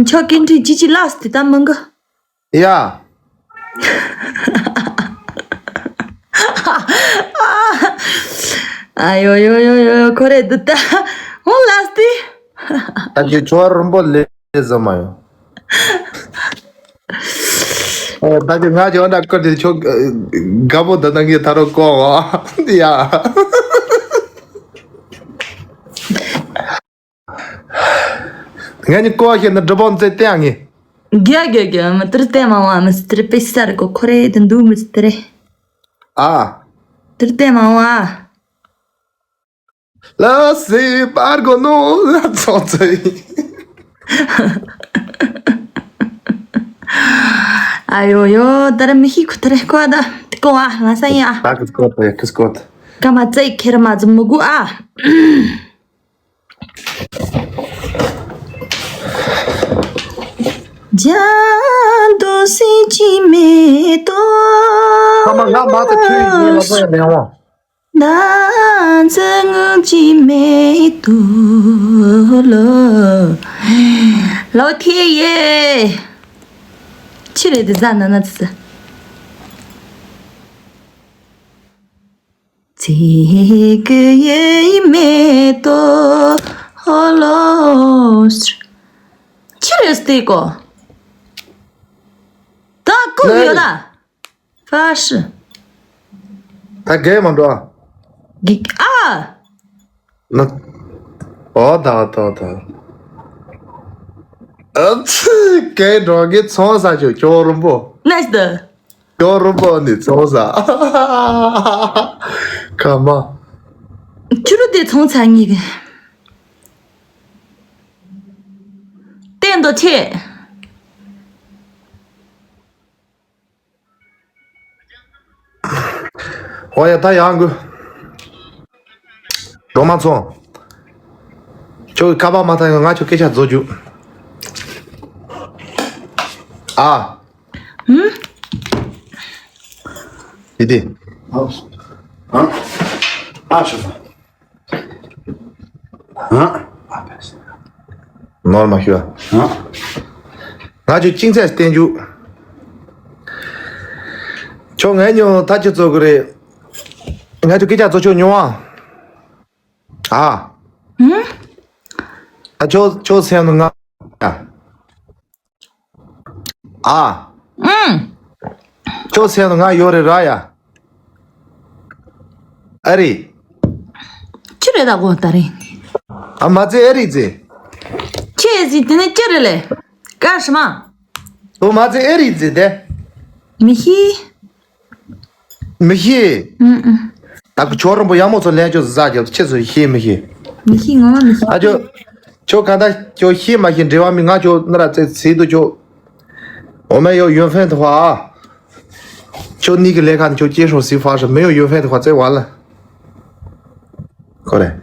ཆོག་སྐད་འཕྲིན་ཅི་ཅི་ལ་སི་དེ་ད་མི་འགའ། ཡ། ཨ་ཡོ་ཡོ་ཡོ་ཡོ་ཁོ་རེ་འདི་ད་ཧོན་ལ་སི་དེ། ད་ཅི་ཆོ་རུམ་པོ་ལེ་ཟ་མ་ཡོ། ཨོ་ད་ཅི་ང་ཅི་འོ་ན་ཀོ་དེ་ཆོ་དགའ་པོ་ད་ནང་གི་ད་རོ་ཀོ་ཡ། ངས་ནི་ཀོ་ཤེས་ན་སྒྲུབ་པོ་མཛད་བསྟན་ངེས། རྒྱ་རྒྱ་རྒྱ་མི་ཏིར་ཏེ་མ་བ་མི་སི་ཏིར་པེ་སར་གོ་ཁོ་རེ་དུ་འདུག་མི་སི་ཏིར། ཨ། ཏིར་ཏེ་མ་བ། ལ་སི་པར་གོ་ནོ་ཚོ་ཚོ་ཡིན། ཨ་ཡོ་ཡོ་ད་ར་མི་ཤི་ཁུ་ཏིར་ཀོ་ད་ཀོ་ཨ་ང་ས་ཡ། ད་ཁིས་ཀོ་ད་ཡ་ཁིས་ཀོ་ད། ཀ་མ་ཙེ་ཁེར་མ་ཛུ་མི་གུ་ཨ། ཇ་དོ་སི་ཅི་མེ་ཏོ། ཁ་མ་ང་མ་ཏི་ཁྱོད་ཡིན་ལ་པོ་ཡ་ལེན་བ། ན་ཛ་ངུ་ཅི་མེ་ཏོ་ལོ། ལོ་ཐེ་ཡེ། ཆི་རེད་དེ་ཟ་ན་ན་ཙི། ཚིག་གི་ཡེ་མེ་ཏོ་ཧོ་ལོ་སི། ཆི་རེད་སྟེ་ཀོ། ད་ཀོ་ཡོད་ལ། ཧྥ་ཧྲི། ད་གས་མ་འགྲོ་ཨ། གི་ཨ། ན། ཨོ་ད་ད་ད། ཨ་ཚི་གས་འགྲོ་གི་ཚོང་ས་ཆོ་ཁྱོ་རུམ་པོ། ནེག་སི་ཏི། ཡོ་རོ་པོ་ནི་ཚོང་ས། ཁ་མ། ཆུ་རུ་དེ་ཚོང་ཚ་ངེས་གི། བསྟན་དོ་ཆེ། ཧོ་ཡ་ད་ཡང་གུ། སྒྲོལ་མ་ཚོ། ཁྱོད་ཀྱི་ཁ་པར་མ་ཐག་ཡོང་ང་ཁྱོད་སྐད་ཆ་རྫོགས་རྒྱུ། ཨ། ཧུམ། དེ་དེ། ཨ། ཨ། ཨ་ཤོ། ཨ། ནོར་མ་ཤོ། ཨ། ང་ཁྱོད་ཅིང་ཚད་བསྟན་རྒྱུ། ཁྱོད་ངའི་ཉོ་ད་ཅི་ཚོ་གི་རེད། ང་ཚོ་སྐད་ཆ་ཚོ་ཆོ་ཉོ་ཨ། ཨ། ཧུམ། ཨ་ཁྱོད་ཁྱོད་སེམས་ནང་ང་། ཨ། ཨུམ། ཁྱོད་སེམས་ནང་ང་ཡོད་རེད་ར་ཡ། ཨ་རེད། ཅི་རེད་ད་གོ་ད་རེད། ཨ་མ་ཙེ་ཨ་རེད་ཙེ། ཁྱེད་ཟིག་དེ་ནས་ཅི་རེད་ལེ། ཀ་ཧྲི་མ། ཨོ་མ་ཙེ་ཨ་རེད་ཙེ་དེ། མི་ཤེས། མི་ཤེས། ཨུམ་ཨུམ། ད་ཁྱོད་རོང་པོ་ཡག་མོ་ཚོ་ལན་ཅོ་ཟ་རྒྱབ་ཁྱེད་ཚོ་ཤེས་མི་ཤེས། མི་ཤེས་ངོ་མ་མི་ཤེས། ཨ་ཅོ། ཁྱོད་ག་ད་ཁྱོད་ཤེས་མ་ཤེས་འབྲེལ་བ་མི་ང་ཁྱོད་ན་ར་ཙེ་ཚིག་ཏུ་ཁྱོད། འོ་མ་ཡོ་ཡོན་ཧྥན་ཐོ་ཧ། ཁྱོད་གཉིས་ཀྱི་ལས་ཀ་ནི་ཁྱོད་接受是发生，没有缘分的话再完了。过来。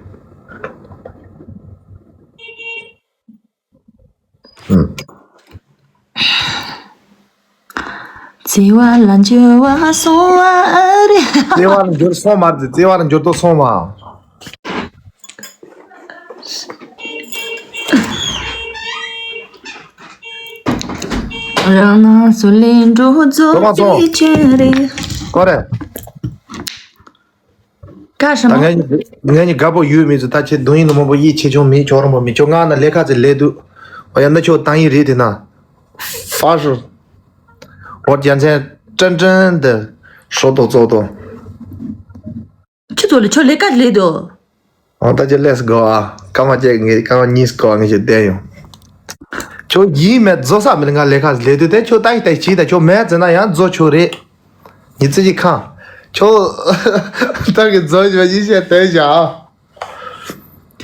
嗯。བརྩེ་བ་ལ་འགྱུར་བ་སོང་བ་རེད། བརྩེ་བ་ལ་འགྱུར་སོང་མ་རེད། བརྩེ་བ་ལ་འགྱུར་ལྡོག་སོང་བ། རང་སྣང་སུ་ལས་འགྲོ་རྫོགས་པའི་ཆོས་རེད། ཀོ་རེད། ཀ་ཧྲི་མོ། ད་ངས་ངས་ནི་དགའ་པོ་ཡོད་མི་ཚོ་ད་ཁྱེད་རྡུང་ཡིན་ནོ་མང་པོ་ཡིད་ཆེ་ཆུང་མེད། ཁྱོད་རང་པོ་མི་ཁྱོད་ང་ན་ལས་ཀ་ཚེ་ལས་དུས། ཨོ་ཡ་ན་ཁྱོད་བཏང་ཡིན་རེད་དེ་ན། ཧྥ་ཧྲི། འོ་རྒྱལ་མཚན་ཀྲན་ཀྲན་དེ་ཧྲོ་ཏོ་ཙོ་ཏོ། ཁྱི་ཚོ་ལ་ཁྱོད་ལས་ཀ་ལས་དོ། ཨོ་ད་ཁྱེད་let's go ཨ། སྐར་མ་བརྒྱད་ངས་སྐར་མ་གཉིས་སྐོར་ངས་ཁྱེད་བསྡད་ཡོང་། ཁྱོད་ཡིན་མེད་རྫོགས་ས་མེད་ང་ལས་ཀ་ལས་དུས་དེ་ཁྱོད་ལྟ་ཡི་ལྟ་ཡི་བྱིས་ད་ཁྱོད་མེད་ཟེར་ན་ཡང་རྫོགས་ཆོག་རེད། ཉི་ཚེ་གཅིག་ཁང་། ཁྱོད་ད་གི་རྫོགས་བཞག་ཡིན་བཤད་དེ་བཞག་ཨ།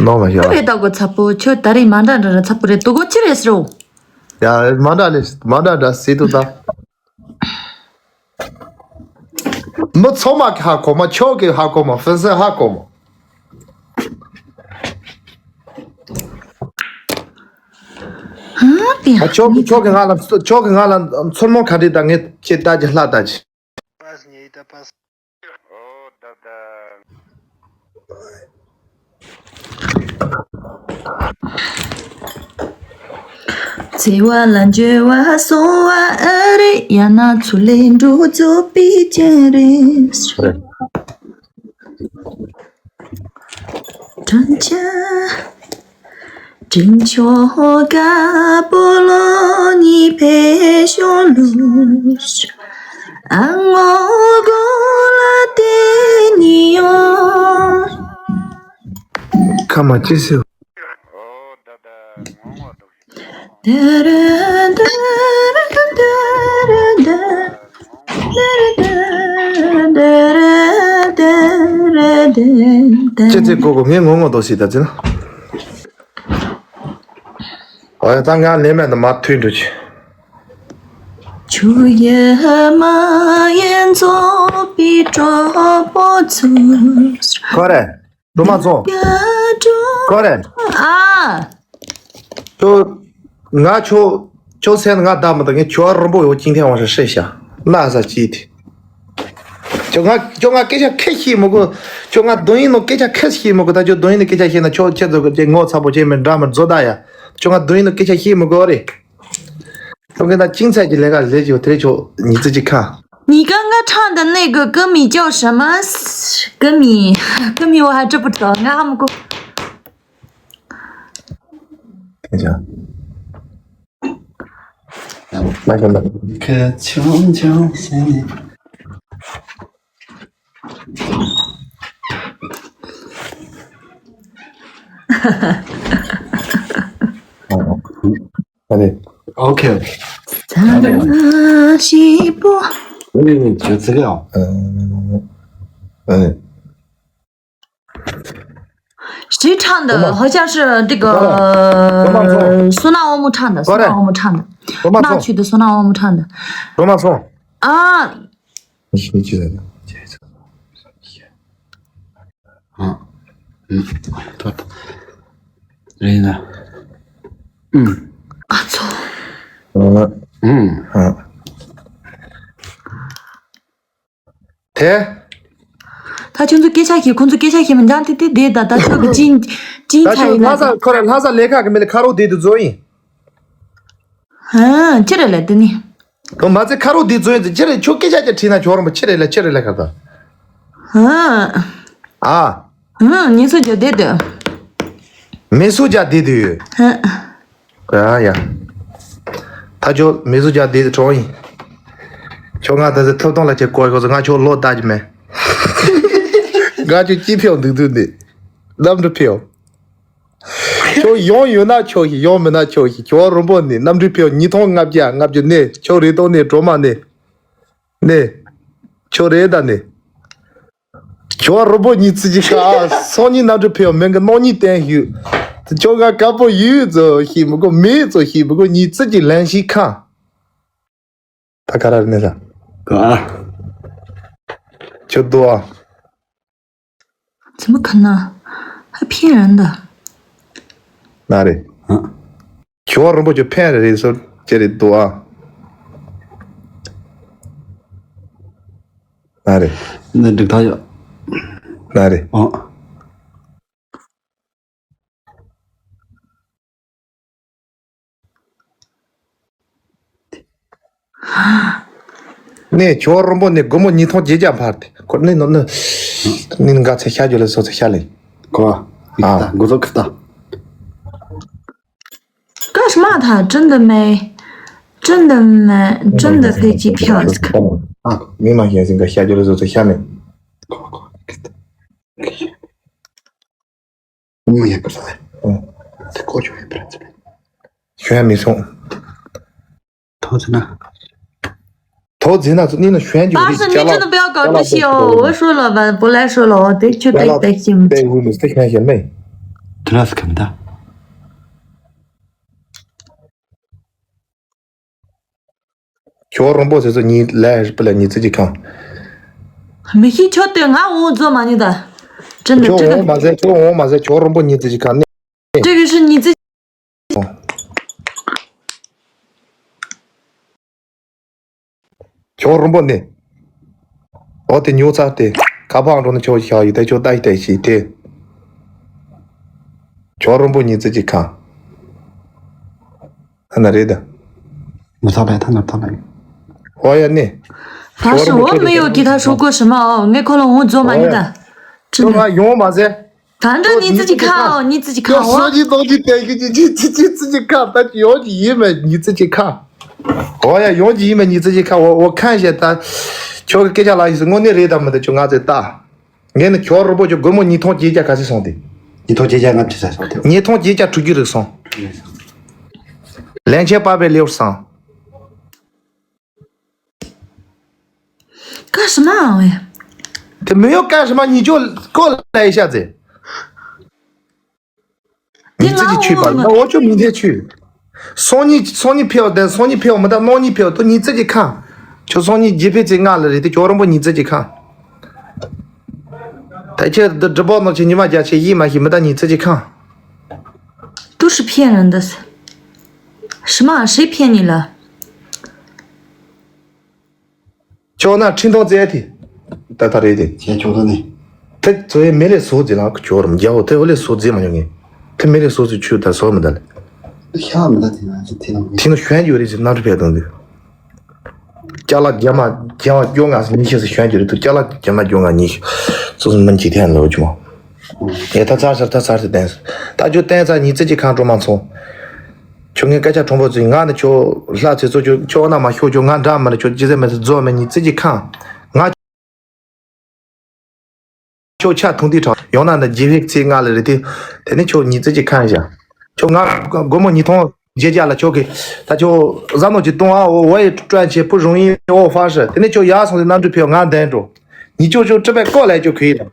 ནོར་བ་ཡོད། ཁྱོད་རེད་ད་གོ་ཚ་པོ་ཁྱོད་ད་རེས་མ་འདྲ་འདྲ་ར་ཚ་པོ་རེད་དོ་གོ་ཅི་རེད་ཟེར་རོ། ཡ་མ་འདྲ་ལས་མ་འདྲ་འདྲ་སྲིད་དུ་ད། མི་ཚང་མ་གི་ཧ་གོ་མ་ཁྱོད་ཀྱི་ཧ་གོ་མ་ཧྥན་སི་ཧ་གོ་མ། ཨ་ཁྱོད་ཀྱི་ཁྱོད་ཀྱི་ང་ལ་ཁྱོད་ཀྱི་ང་ལ་མཚོན་མོ་ག་འདྲི་ད་ངས་ཁྱེད་ལྟ་ཅི་ལྷ་ལྟ་ཅི། བརྩེ་བ་ལ་འགྱུར་བ་སོང་བ་ཨ་རེད། ཡང་ན་ཚུར་ལས་འགྲོ་རྫོགས་པའི་རྐྱེན་རེད། དྲན་ཆ། དྲིན་ཆོག་དཀར་པོ་ལོ་གཉིས་ཕེབས་ཤོག་ལོ། ཨ་ངོ་གོ་ལ་དེ་ནི་ཡོང་། ཁ་མ་ཅི་སེ། ཅི་ཚེ་གོ་གོ་ངས་ངོ་ངོ་དོ་སི་ད་ཚེ་ན། ཨོ་ཡ་ད་ང་ལེ་མེད་ད་མ་ཐུན་འགྲོ་ཆེ། ཆུ་ཡ་མ་ཡན་ཚོགས་པའི་གྲོགས་པོ་ཚོ། ཁོ་རེ། སྒྲོལ་མ་ཚོ། ཀོ་རེ། ཨ། ཁྱོད། ང་ཁྱོད། ཁྱོད་སེམས་ང་བདག་མི་འདུག་ངས་ཁྱོད་རིན་པོ་ཡོད་ཅིང་ཐེངས་བང་ཞིག་ཧྲེ་ཤ། ན་ས་ཅི་དེ། ཁྱོད་ང་ཁྱོད་ང་སྐད་ཆ་ཁས་ཤེས་མི་དགོས། ཁྱོད་ང་རྡུང་ཡིན་ནོ་སྐད་ཆ་ཁས་ཤེས་མི་དགོས། ད་ཁྱོད་རྡུང་ཡིན་ནོ་སྐད་ཆ་ཤེས་ན་ཁྱོད་ཁྱེད་ཚོ་གི་ངོ་ཚ་པོ་ཅན་མི་འདྲ་མི་བཟོ་ད་ཡ། ཁྱོད་ང་རྡུང་ཡིན་ནོ་སྐད་ཆ་ཤེས་མི་དགོས་རེད། ཁྱོད་ཀྱི་ན་ཅིང་ཚད་ཀྱི་ལས་ཀ་ལས་ཀྱི་དེ་ཁྱོད་ཉི་ཚེ་ཅིག་ཁ།你刚刚唱的那个歌名叫什么？歌名，歌名我还真不知道，我还没过。等一下。慢点，慢点。可穷穷心里。哦，哦，嗯，慢点。OK。咱们是不。嗯，就这个啊。嗯，嗯。 谁唱的？好像是这个苏娜欧姆唱的，苏娜欧姆唱的，那曲的苏娜欧姆唱的。罗马颂。啊。你你记得的。啊，嗯，对的。人呢？嗯。啊，错。嗯嗯嗯。 དེ། ད་ཁྱོད་ཚོ་སྐད་ཆ་བཤད། ཁོང་ཚོ་སྐད་ཆ་བཤད་མི་འཇང་དེ་དེ་དེ་ད་ད་ཁྱོད་ཀྱི་ཅིན་ཅིན་ད་ཚ་ཡིན་ན་ལྷ་ས་ཁོ་ར་ལྷ་ས་ལས་ཀ་གི་མི་ལ་ཁ་རོག་དེ་དུ་བཟོ་ཡིན། ཧ་ཅི་རེད་ལ་དེ་ནི། དོ་མ་ཚེ་ཁ་རོག་དེ་བཟོ་ཡིན་ཅི་རེད། ཁྱོད་སྐད་ཆ་ཅི་དྲིས་ན་ཁྱོད་རང་པོ་ཅི་རེད་ལ་ཅི་རེད་ལ་ཁ་ད། ཧ། ཨ། ཧ་ཉིན་སུ་རྒྱ་དེ་དུ། མི་སུ་རྒྱ་དེ་དུ་ཡོད། ཧ། ཡ་ཡ། ད་ཁྱོད་མི་བཟོ་རྒྱ་དེ་གྲོགས་ཡིན། ཁྱོད་ང་ད་ཚེ་ཐོབ་ཐང་ལ་ཁྱེད་གོ་གོ་ང་ཁྱོད་ལོ་ལྟ་གི་མེད། ང་ཁྱོད་ཅི་ཕེའོ་འདུག་འདུག་ནི། གནམ་གྲུ་ཕེའོ། ཁྱོད་ཡོང་ཡོད་ན་ཁྱོད་ཤི། ཡོང་མེད་ན་ཁྱོད་ཤི། ཁྱོད་རུང་པོ་ནི་གནམ་གྲུ་ཕེའོ། ཉིས་སྟོང་ལྔ་བརྒྱ་ལྔ་བཅུ་ནི་ཁྱོད་རེ་དོགས་ནི་སྒྲོལ་མ་ནི། ནི། ཁྱོད་རེ་ད་ནི། ཁྱོད་རུང་པོ་ཉི་ཚེ་གཅིག་ཁ་སང་ཉིན་གནམ་གྲུ་ཕེབས་མིན་གི་གནངས་ཉིན་བསྟན་ཞུས། ཁྱོད་ང་དཀར་པོ་ཡོད་ཚོ་ཤེས་མི་དགོས། མེད་ཚོ་ཤེས་མི་དགོས། ཉི་ཚེ་གཅིག་ལན་ཞིག་ཁ། ད་ག་ར་རེད་ནས་ལ། ག་ཡོད་དོ་ཨ། 怎么可能？还骗人的。 ན་རེ། ཨ། ཁྱོད་རིན་པོ་ཆེ་ཕན་རེ་རེད་སོ་ཅེ་རེད་དོ་ཨ། ན་རེ། འདི་འགྲིག་ཐག་ཡོད། ན་རེ། ཨ། ནས་ཁྱོད་རིན་པོ་ནས་སྒོར་མོ་ཉིས་སྟོང་བརྒྱད་བརྒྱ་འཕར་ཏེ་ཁོ་ནས་ནོ་ནི་ནི་འགའ་ཚེ་ཤ་རྒྱུ་ལ་སོ་ཚེ་ཤ་ལེ། 哥，你给他，给我做给他。 干什么？他真的没，真的没，真的飞机票。 ཨ། མི་མ་ཤེས་སེ་འགའ་ཤ་རྒྱུ་ལ་སོ་ཚེ་ཤ་ནས། 哥，哥，你给他。 我也不在。嗯。他过去我也不认识。 ཞུ་ཡ་མི་སོང་། ཐོག་ཟིན་ན། ཐོག་ཟིན་ན་ཚོ་ནི་ན་ཞུ་ཡ་འཇུག་རེད། 但是你真的不要搞这些哦，我说了吧，不来说了哦，得去得得去。 དེ་ཧུ་ནི་སྟེ་ཞུ་ཡ་ཞེ་མེད། 这那是看不到。 ཁྱོད་རིན་པོ་ཆེ་ཚོ་ཉིད་ལས་སྤུ་ལ་ཉིས་བརྩེགས་ཀྱི་ཁང་། མི་ཤེས། ཁྱོད་དེ་ང་འོང་རྫོགས་མ་ཉིད་ད། 真的 ཁྱོད་འོང་མ་ཟད། ཁྱོད་འོང་མ་ཟད། ཁྱོད་རིན་པོ་ཉིས་བརྩེགས་ཀྱི་ཁང་ནས། 这个是你自己。 ཁྱོད་རིན་པོ་ནས། འོ་དེ་ཉོ་ཚར་ཏེ་ཁ་པར་འགྲོ་ན་ཁྱོད་ཤག་ཡོད་དེ་ཁྱོད་ལྟ་ཞིག་ལྟ་ཞིག་དེ། ཁྱོད་རིན་པོ་ཉིས་བརྩེགས་ཀྱི་ཁང་། ཨ་ན་རེད་ད། 没错呗，他那他那。 འོ་ཡ་ནི། 但是我没有给他说过什么哦，我跟他说过什么哦，我跟他说过什么哦，我也 真的。 ཁྱོད་ང་ཡོང་མ་ཟད། 反正你自己看哦，你自己看，我 ཁྱོད་སོ་གཉིས་ནང་གི་དེ་གི་ཉི་ཉི་ཉི་ཉི་བརྩེགས་ཀྱི་ཁང་ད་ཡོང་གི་ཡིན་མེད་ཉིས་བརྩེགས་ཀྱི་ཁང་། འོ་ཡ་ཡོང་གི་ཡིན་མེད་ཉིས་བརྩེགས་ཀྱི་ཁང་། འོ་འོ་ཁང་ཞེ་ད། ཁྱོད་ཀྱི་སྐད་ཆ་ལ་ཡིན་སོ་དངོས་གནས་རེད་དམ་མི་འདུག་ཁྱོད་ང་ཚོས་ལྟ། ངས་ནི་ཁྱོད་རིན་པོ་ཆེ་སྒོར་མོ་ཉིས་སྟོང་བརྒྱད་བརྒྱ་ག་ཚོད་སོང་སྟེ། ཉིས་སྟོང་བརྒྱད་བརྒྱ་ལྔ་བཅུ་ཙམ་སོང་སྟེ། ཉིས་སྟོང་བརྒྱད་བརྒྱ་དྲུག་ཅུ་རེ་སོང་། ལན་ཆད་པ་བའི་ལེའུར་སོང་། 干什么啊？喂。 དེ་མི་ཡོད་干什么 ཉིས་སྟོང་ཀོ་ལ་ཡི་ཤ་ཚེ། 你自己去吧，那我就明天去。སང་ཉིན་སང་ཉིན་ཕེབས་དང་སང་ཉིན་ཕེབས་དང་གཉིས་བརྩེགས་ཀྱི་ཁང་། ཁྱོད་སང་ཉིན་རྗེས་ཕེབས་ཚེ་ང་ལ་རེད་དེ་ཁྱོད་རིན་པོ་ཉིས་བརྩེགས་ཀྱི་ཁང་། ད་ཁྱེད་འདི་སྒྲུབ་པོ་ནང་ཆེ་ཉི་མ་རྒྱ་ཆེ་ཡིད་མ་ཤེས་མི་ད་ཉིས་བརྩེགས་ཀྱི་ཁང་། 都是骗人的。什么？谁骗你了？ ཁྱོད་ན་ཁྲིན་ཐོང་ཙེ་ཐི། ད་ད་རེད་དེ། ཁྱེད་ཁྱོད་ད་ནི། དེ་ཚོ་ཡི་མེ་ལས་སོ་ཙེ་ལ་ཁྱོད་རམ་རྒྱ་བོ་དེ་བོ་ལས་སོ་ཙེ་མ་ཡོང་ངེ། དེ་མེ་ལས་སོ་ཙེ་ཆུ་ད་སོ་མི་ད་ལེ། ཤ་མི་ད་དེ་ན་ཅི་དེ་ནང་། དེ་ནི་ཞོན་རྒྱུ་རེད་ཟེར་ན་རུ་ཕེ་དང་དུ། ཅ་ལག་རྒྱ་མ་རྒྱ་མ་སྐྱོ་ངས་ཉི་ཤེས་སུ་ཞོན་རྒྱུ་རེད་དུ་ཅ་ལག་རྒྱ་མ་སྐྱོ་ངས་ཉི་ཤེས་སོ་སོ་མིན་གྱི་ཐན་ལོ་ཅི་མོ། ཡ་ད་ཚར་ཚར་ད་ཚར་ཏེ་བསྟན་སོང་། ད་ཁྱོད་བསྟན་ཚར་ཉི་ཚེ་གཅིག་ཁང་སྤྲོ་མ་ཚོང་། ཁྱོད་ངའི་སྐད་ཆ་དྲང་པོ་ཚིག་ང་ནི་ཁྱོད་ལྷ་ཚེ་ཚོ་ཁྱོད་ཁྱོད་ན་མ་ཤོག་ཁྱོད་ང་འདྲ་མ་རེད་ཁྱོད་ཅི་ཟེར་མི་ཚེ་རྫོགས་མེད་ཉི་ཚེ་གཅིག་ཁང་། ང་ཁྱོད་ཆ་ཐུང་དུས་དྲང་ཡང་ན་ནི་རྗེས་ཕེབས་ཚེ་ང་ལ་རེད་དེ། དེ་ནི་ཁྱོད་ཉི་ཚེ་གཅིག་ཁང་བཞག་ཁྱོད་ང་སྒོར་མོ་ཉིས་སྟོང་བརྒྱད་བརྒྱ་ལ་ཁྱོད་ཀྱི་ད་ཁྱོད་བཟའ་ནོ་ཅིག་གཏོང་ཨ་འོ་འོ་ཡི་སྤྲོད་ཆེ་པུ་རུང་ཡིན་འོ་ཧྥ་ཧྲི་དེ་ནི་ཁྱོད་ཡར་སོང་ཚེ་གནམ་གྲུ་ཕེབས་ང་འདན་འགྲོ། ཉི་ཁྱོད་ཁྱོད་སྤྲད་པའི་སྐོར་ལ་ཁྱོད་ཁུ་ཡིན།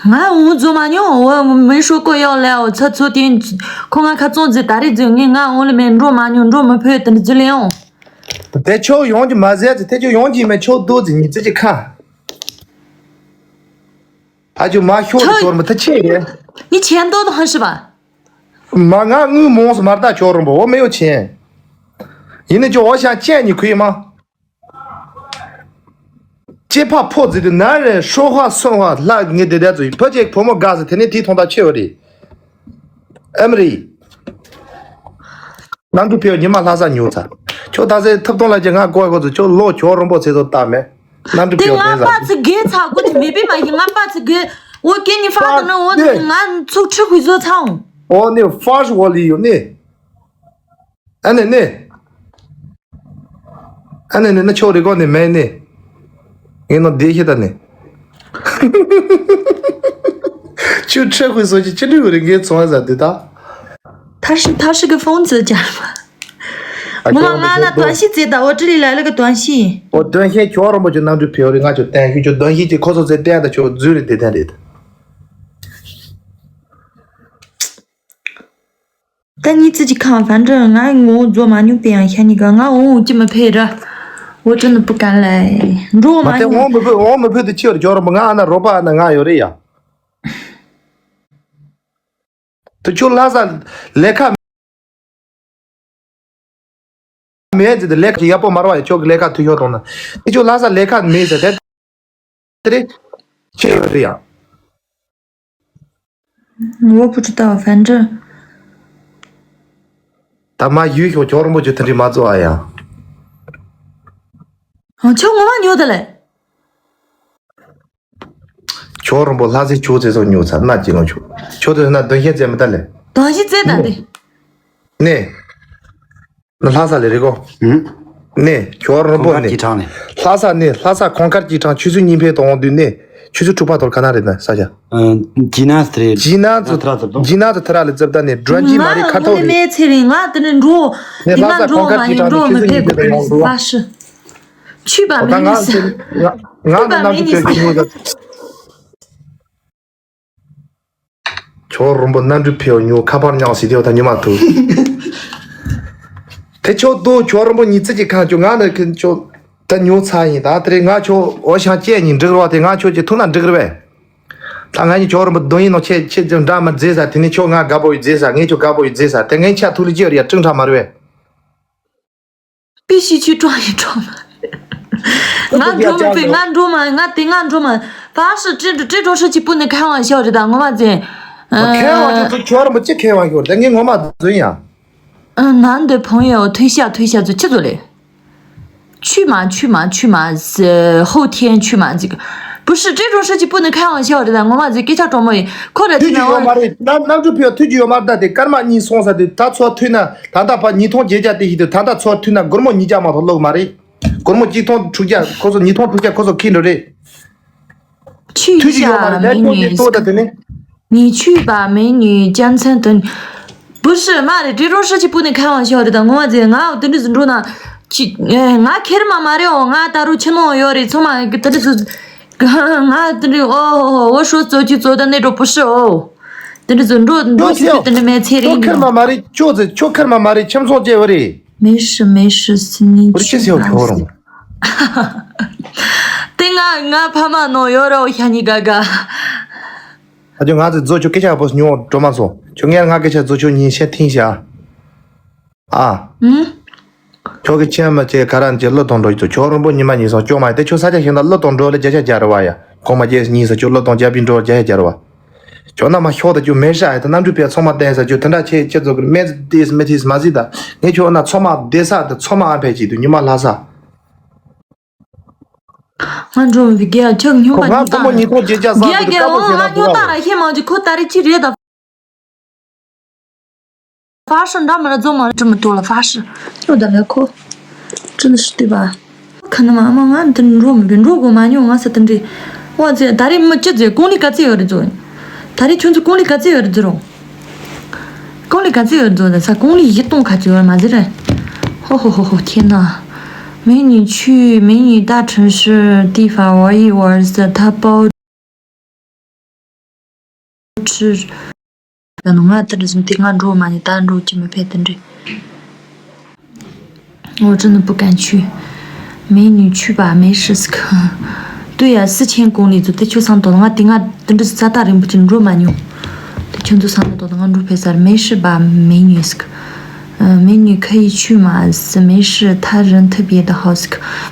ང་འོང་རྫོགས་མ་མྱོང་འོ་མི་ཤོ་ཀོ་ཡོག་ལས་འོ་ཚ་ཚོ་དེ་ཁོ་ང་ཁ་ཚོང་ཟེར་ད་རེས་ཟེར་ངས་ང་འོང་ལ་མེད་འགྲོ་མ་མྱོང་འགྲོ་མི་ཕོད་དེ་འདྲ་ཟེར་ལས་འོང་། དེ་ཁྱོད་ཡོང་གི་མ་ཟད་ཚེ་དེ་ཁྱོད་ཡོང་གི་མེད་ཁྱོད་རྡོ་ཟེར་ཉི་ཚེ་གཅིག་ཁ། ད་ཁྱོད་མ་ཤོག་ཁྱོད་ཁྱོད་མི་ཐ་ཆེ་རེད། ངས་ཆེན་ཏོ་དང་ཧ་ཤི་བ། མ་ང་དངུལ་མོངས་སུ་མར་ད་ཁྱོད་རུང་བོ་འོ་མེ་ཡོ་ཆེན། ཡིན་ནི་ཁྱོད་འོ་ཤ་ཅན་ཉི་ཁུ་ཡི་མ། ཅེ་ཕ་ཕོ་ཛི་དུ་ན་རེ་ཧྲོ་ཧ་སོན་ཧ་ལ་ངེ་དེ་དེ་ཚོ་ཡི་ཕོ་ཅེ་ཕོ་མོ་དགའ་སི་དེ་ནི་དེ་ཐོང་ད་ཆེ་བ་རེད། ཨེམ་རི། གནམ་གྲུ་ཕེབས་ཉི་མ་ལྷ་ས་ཉོ་ཚར། ཁྱོད་ད་སེ་ཐུབ་ཐོང་ལ་ཅེ་ང་ཀོ་ཀོ་ཚོ་ཁྱོད་ལོ་ཁྱོད་རུང་བོ་ཚེ་ཚོ་ལྟ་མེད། གནམ་གྲུ་དེ་ཕེབས་ང་དེ་པ་ཚི་དགེ་ཚ་ཀུ་ཅི་མེ་པི་མ་ཡི་ང་པ་ཚི་དགེ། འོ་ཀེ་ཉི་ཧྥ་དང་ནི་འོ་དེ་ང་ཚུགས་ཁྲི་ཁུ་བཟོ་ཚང་། འོ་ནི་ཧྥ་ཤི་ཝོ་ལི་ཡོད་ནི། ཨ་ནི་ནི། ཨ་ནི་ནི་ནི་ཆོ་རི་གོ་ནི་མེ་ནི། ངེ་ནོ་དེ་ཤི་ད་ནི། ཆུ་ཁྲི་ཁུ་བཟོ་ཅི་ཅི་འདྲི་གོ་རི་ངེ་ཚོང་ཟ་དེ་ད། 他是他是个疯子，假吗？ ང་ལ་ང་ལ་短信 ཟེར་ད། འོ་ཊི་ལི་ལ་ལ་གི་短信། འོ་短信 ཁྱོད་རུང་བོ་ཁྱོད་གནམ་གྲུ་ཕེབས་རེད། ང་ཁྱོད་短信 ཁྱོད་短信 ཅིག་ཁོ་ཚོ་ཚེ་བསྟན་ད་ཁྱོད་རྫུན་རེད་དེ་བསྟན་རེད། ད་ཉི་ཚེ་གཅིག་ཁང་། 反正 ང་ངོ་རྫོགས་མ་མྱོང་པའི་ཡང་ཤ་ཉི་ག་ང་འོང་ཅི་མི་ཕེ་ར། 我真的不敢来。འགྲོ་མ་མ་ཐེ་ཡིན། འོང་མི་ཕོད་འོང་མི་ཕོད་དུ་ཁྱེར་འབྱོར་མི་ང་ཨ་ན་རོ་པ་ཨ་ན་ང་ཡོད་རེད་ཡ། དུ་ཁྱོད་ལྷ་ས་ལས་ཀ་མེད་ཟེར་ཏེ་ལས་ཀ་ཡག་པོ་མ་ར་བ་ཡ་ཁྱོད་ཀྱི་ལས་ཀ་ཐུ་ཤོར་གཏོང་ན་དེ་ཁྱོད་ལྷ་ས་ལས་ཀ་མེད་ཟེར་ཏེ་དེ་རེད་ཁྱེད་ཡོད་རེད་ཡ། 我不知道，反正 ད་མ་ཡུལ་ཤོག་ཇོ་རིན་པོ་ཆེ་དེ་འདྲི་མ་བཙོ་ཨ་ཡ། ཨ་ཁྱོད་ངོ་མ་ཉོ་ད་ལེ། ཇོ་རིན་པོ་ལྷ་སའི་ཆུ་ཚོད་སོགས་ཉོ་ཚར་ན་ཅི་ལོང་ཆུ། ཆུ་ཚོད་ན་དོན་ཤེས་ཙེ་མི་ད་ལེ། དོན་ཤེས་ཙེ་ད་དེ། ནས། ན་ལྷ་ས་ལས་རེད་གོ། ཧུམ། ནས་ཇོ་རིན་པོ་ཁོང་ནས། ཁར་གྱི་གྲངས་ནས། ལྷ་ས་ནས་ལྷ་ས་ཁོང་ཁར་གྱི་གྲངས་ཆུ་ཚོད་གཉིས་ཕེ་དང་དུས་ནས་ཆུ་ཚོད་དྲུག་པ་དོར་ག་ན་རེད་ན་ས་ཆ། ཇི་ན་སི་ཏྲེ། ཇི་ན་ཙུ། ཇི་ན་ཙུ་ཐ་ར་ལ་ཙབ་ད་ནས་ཌྲ་ཇི་མ་རི་ཁ་ཐོག་རེད། མེ་ཚེ་རིང་ང་དེ་ནས་འགྲོ། དེ་ང་འགྲོ་མ་ཡིན་འགྲོ་མི་ཕེབས་གི་ཕ་ཤི། ཆུས་པ་མེ་ནི་སི། ང་ང་ནི་ནམ་དུ་ཕེབས་ཀྱི་ཉོ་ད། ཇོ་རིན་པོ་གནམ་གྲུ་ཕེབས་ཉོ་ཁ་པར་ཉག་སི་དེ་བ་ད་ཉོ་མ་ཐུབ། དེ་ཆོ་དོ་ཇོ་རིན་པོ་ཉི་ཚེ་གི་ཁང་ཆོ་ང་ནི་ཁན་ཆོ། ད་ཉོ་ཚར་ཡིན་ད་དེ་རེད་ང་ཁྱོད་འོ་ཞང་བཅས་ཉིན་འགྲིག་རོགས་དེ་ང་ཁྱོད་ཀྱི་ཐུག་ན་འགྲིག་རེད་པས། ད་ང་གཉིས་ཁྱོད་རིན་པོ་གདོང་ཡིན་ནོ་ཆེ་ཆེ་ཅུང་འདྲ་མ་མཛེས་ས་དེ་ནི་ཁྱོད་ང་དགའ་པོ་ཡི་མཛེས་ས་ངས་ཁྱོད་དགའ་པོ་ཡི་མཛེས་ས་དེ་ངས་ཆ་ཐུག་ལི་ཅི་ཡོད་ཡ་ཀྲིང་ཁྲ་མ་རེད་པས། པི་ཤི་ཆུ་ཀྲོང་ཡི་ཀྲོང་མ། ང་འགྲོ་མི་པས་ང་འགྲོ་མ་ང་དེ་ང་འགྲོ་མ། ཕ་ཤི་ཀྲི་ཀྲི་ཀྲོ་ཧྲི་ཆི་པུ་ནི་ཁ་བ་ཤོ་རེད་ད་ངོ་མ་ཛེ། ཁ་བ་ཁྱོད་ཁྱོད་རིན་པོ་ཅི་ཁ་བ་ཤོ་རེད་ད་ངས་ངོ་མ་རྫུན་ཡ། 嗯，男的朋友推下推下就去做嘞。去嘛去嘛去嘛，呃，后天去嘛，这个不是这种事情不能开玩笑的，我们这给他装没，可能 ཐུགས་རྒྱུ་ཡོད་མ་རེད། གནམ་གནམ་གྲུ་ཕུད་ཐུགས་རྒྱུ་ཡོད་མ་རེད་ད་དེ་སྐར་མ་གཉིས་སོང་ས་དེ་ད་ཚོ་ཐུག་ན་ད་ལྟ་ཕ་ཉིས་སྟོང་བརྒྱད་བརྒྱ་དེ་ཞིག་དེ་ད་ལྟ་ཚོ་ཐུག་ན་སྒོར་མོ་ཉིས་བརྒྱ་མ་གཏོགས་ལོག་མ་རེད། སྒོར་མོ་གཅིག་སྟོང་དྲུག་བརྒྱ་ཁོ་ཚོ་ཉིས་སྟོང་དྲུག་བརྒྱ་ཁོ་ཚོ་ཁྱེར་འགྲོ་རེད། 去一 ཐུགས་རྒྱུ་ཡོད་མ་རེད། 下美 ད་ཁྱོད་ཀྱི་ལྟོ་ད་དེ་ནི། 你去吧，美女，江村等。不是，妈的，这种事情不能开玩笑的，我这我真的是真的，去，哎，我开的嘛嘛的哦，我大陆去弄有的，从嘛给他这是，我真的哦，我说走就走的那种，不是哦，真的是真的，我去真的没钱的那种。 ཁྱོད་ཁེར་མ་མ་རེད། ཁྱོད་ཚོ་ཁྱོད་ཁེར་མ་མ་རེད། ཁྱིམ་ཚང་བཅས་པ་རེད། 没事没事，是你 བུ་ཆེ་སེའོ་ཁྱོད་རང་། དེ་ང་ང་ཕ་མ་ནོ་ཡོ་རོ་ཤ་ཉི་ག་ག་ཨ་ཅོ་ང་ཚོ་རྫོ་ཆོ་སྐད་ཆ་བོ་ཉོ་འགྲོ་མ་སོང་། ཁྱོད་ངས་ང་སྐད་ཆ་རྫོ་ཆོ་ཉིན་ཤས་ཐིང་ཤ། ཨ། ཨུམ། ཁྱོད་ཀྱི་ཆེན་མ་ཆེ་ག་རང་ཆེ་བློ་གཏོང་འགྲོ་ཡི་ཚོ་ཁྱོད་རིན་པོ་ཉི་མ་ཉིན་སོང་སྐྱོ་མ་ཡི་དེ་ཁྱོད་ས་ཆ་ཞིག་ན་བློ་གཏོང་འགྲོ་ལ་བརྒྱ་ཆ་བརྒྱ་རེད་བ་ཡ། གོང་མ་རྗེས་ཉིན་སོང་ཁྱོད་བློ་གཏོང་རྒྱ་བི་འགྲོ་ལ་བརྒྱ་ཆ་བརྒྱ་རེད་བ། ཁྱོད་ན་མ་ཤོག་ད་ཁྱོད་མེ་ཤ་ཡི་ད་གནམ་གྲུ་ཕེ་ཚོང་མ་བསྟན་ས་ཁྱོད་དེ་འདྲ་ཆེ་ཁྱེད་ཚོ་གི་མེ་ཏིས་མེ་ཏིས་མ་ཟི་ད་ངས་ཁྱོད་ན་ཚོང་མ་བསྡད་ས་ད་ཚོང་མ་ཨ་ཕེ་ཅིག་ཏུ་ཉི་མ་ལྷ་ས། ང་འགྲོ་མི་དགེ་ཡ་ཁྱོད་སྨྱོ་པ་ང་སྨྱོ་བུ་མོ་རྟགས་ཉིས་སྟོང་བརྒྱད་བརྒྱ་བཟང་དགེ་ཡ་པོ་དེ་དགེ་ཀ་པོ་ཨོ་ཟེར་ན་ང་སྨྱོ་དགོས་རྟགས་ར་ཤེས་མ་བྱུང་ཁོ་ད་རེ་ཅི་རེད་ད། ཧྥ་ཧྲི་འདྲ་མི་ར་རྫོང་མ་རེད་མི་ཏོ་ལ་ཧྥ་ཧྲི་སྨྱོ་ད་ལ་ཁོ་ཅི་ནི་ཤི་དུས་པ། ཁ་ན་མ་ཨ་མ་ང་འདི་འགྲོ་མི་དགེ་འགྲོ་དགོས་མ་སྨྱོ་ང་ས་དེ་འདྲི། ཨོ་ཙེ་ད་རེ་མི་ཅི་ཙེ་ཀོང་ལི་ག་ཚེ་ཡོད་རེད་ཙོ། ད་རེ་ཁྱོད་ཚོ་ཀོང་ལི་ག་ཚེ་ཡོད་རེད་ཙི་རོ། ཀོང་ལི་ག་ཚོད་ཡོད་འདུག་ད་ས་ཀོང་ལི་བཞི་སྟོང་ཁ་ཚོད་ཡོད་མ་ཟེར་རེད། ཧོ་ཧོ་ཧོ་ཧོ་ཁྱེད་ན། 美女去，美女大城市地方玩一玩，他包吃。ཡང་ན་ང་དེ་འདྲ་ཟིན་དེ་ང་འགྲོ་མ་ནི་ད་འགྲོ་ཅི་མི་ཕེད་དེ་འདྲ། 我真的不敢去。美女去吧，没事。对呀，四千公里走，这就上多了。我顶啊，等这是咋打人不进入嘛呢？这全都上多了，我入陪啥？没事吧，美女。呃，美女可以去嘛？是没事，他人特别的好。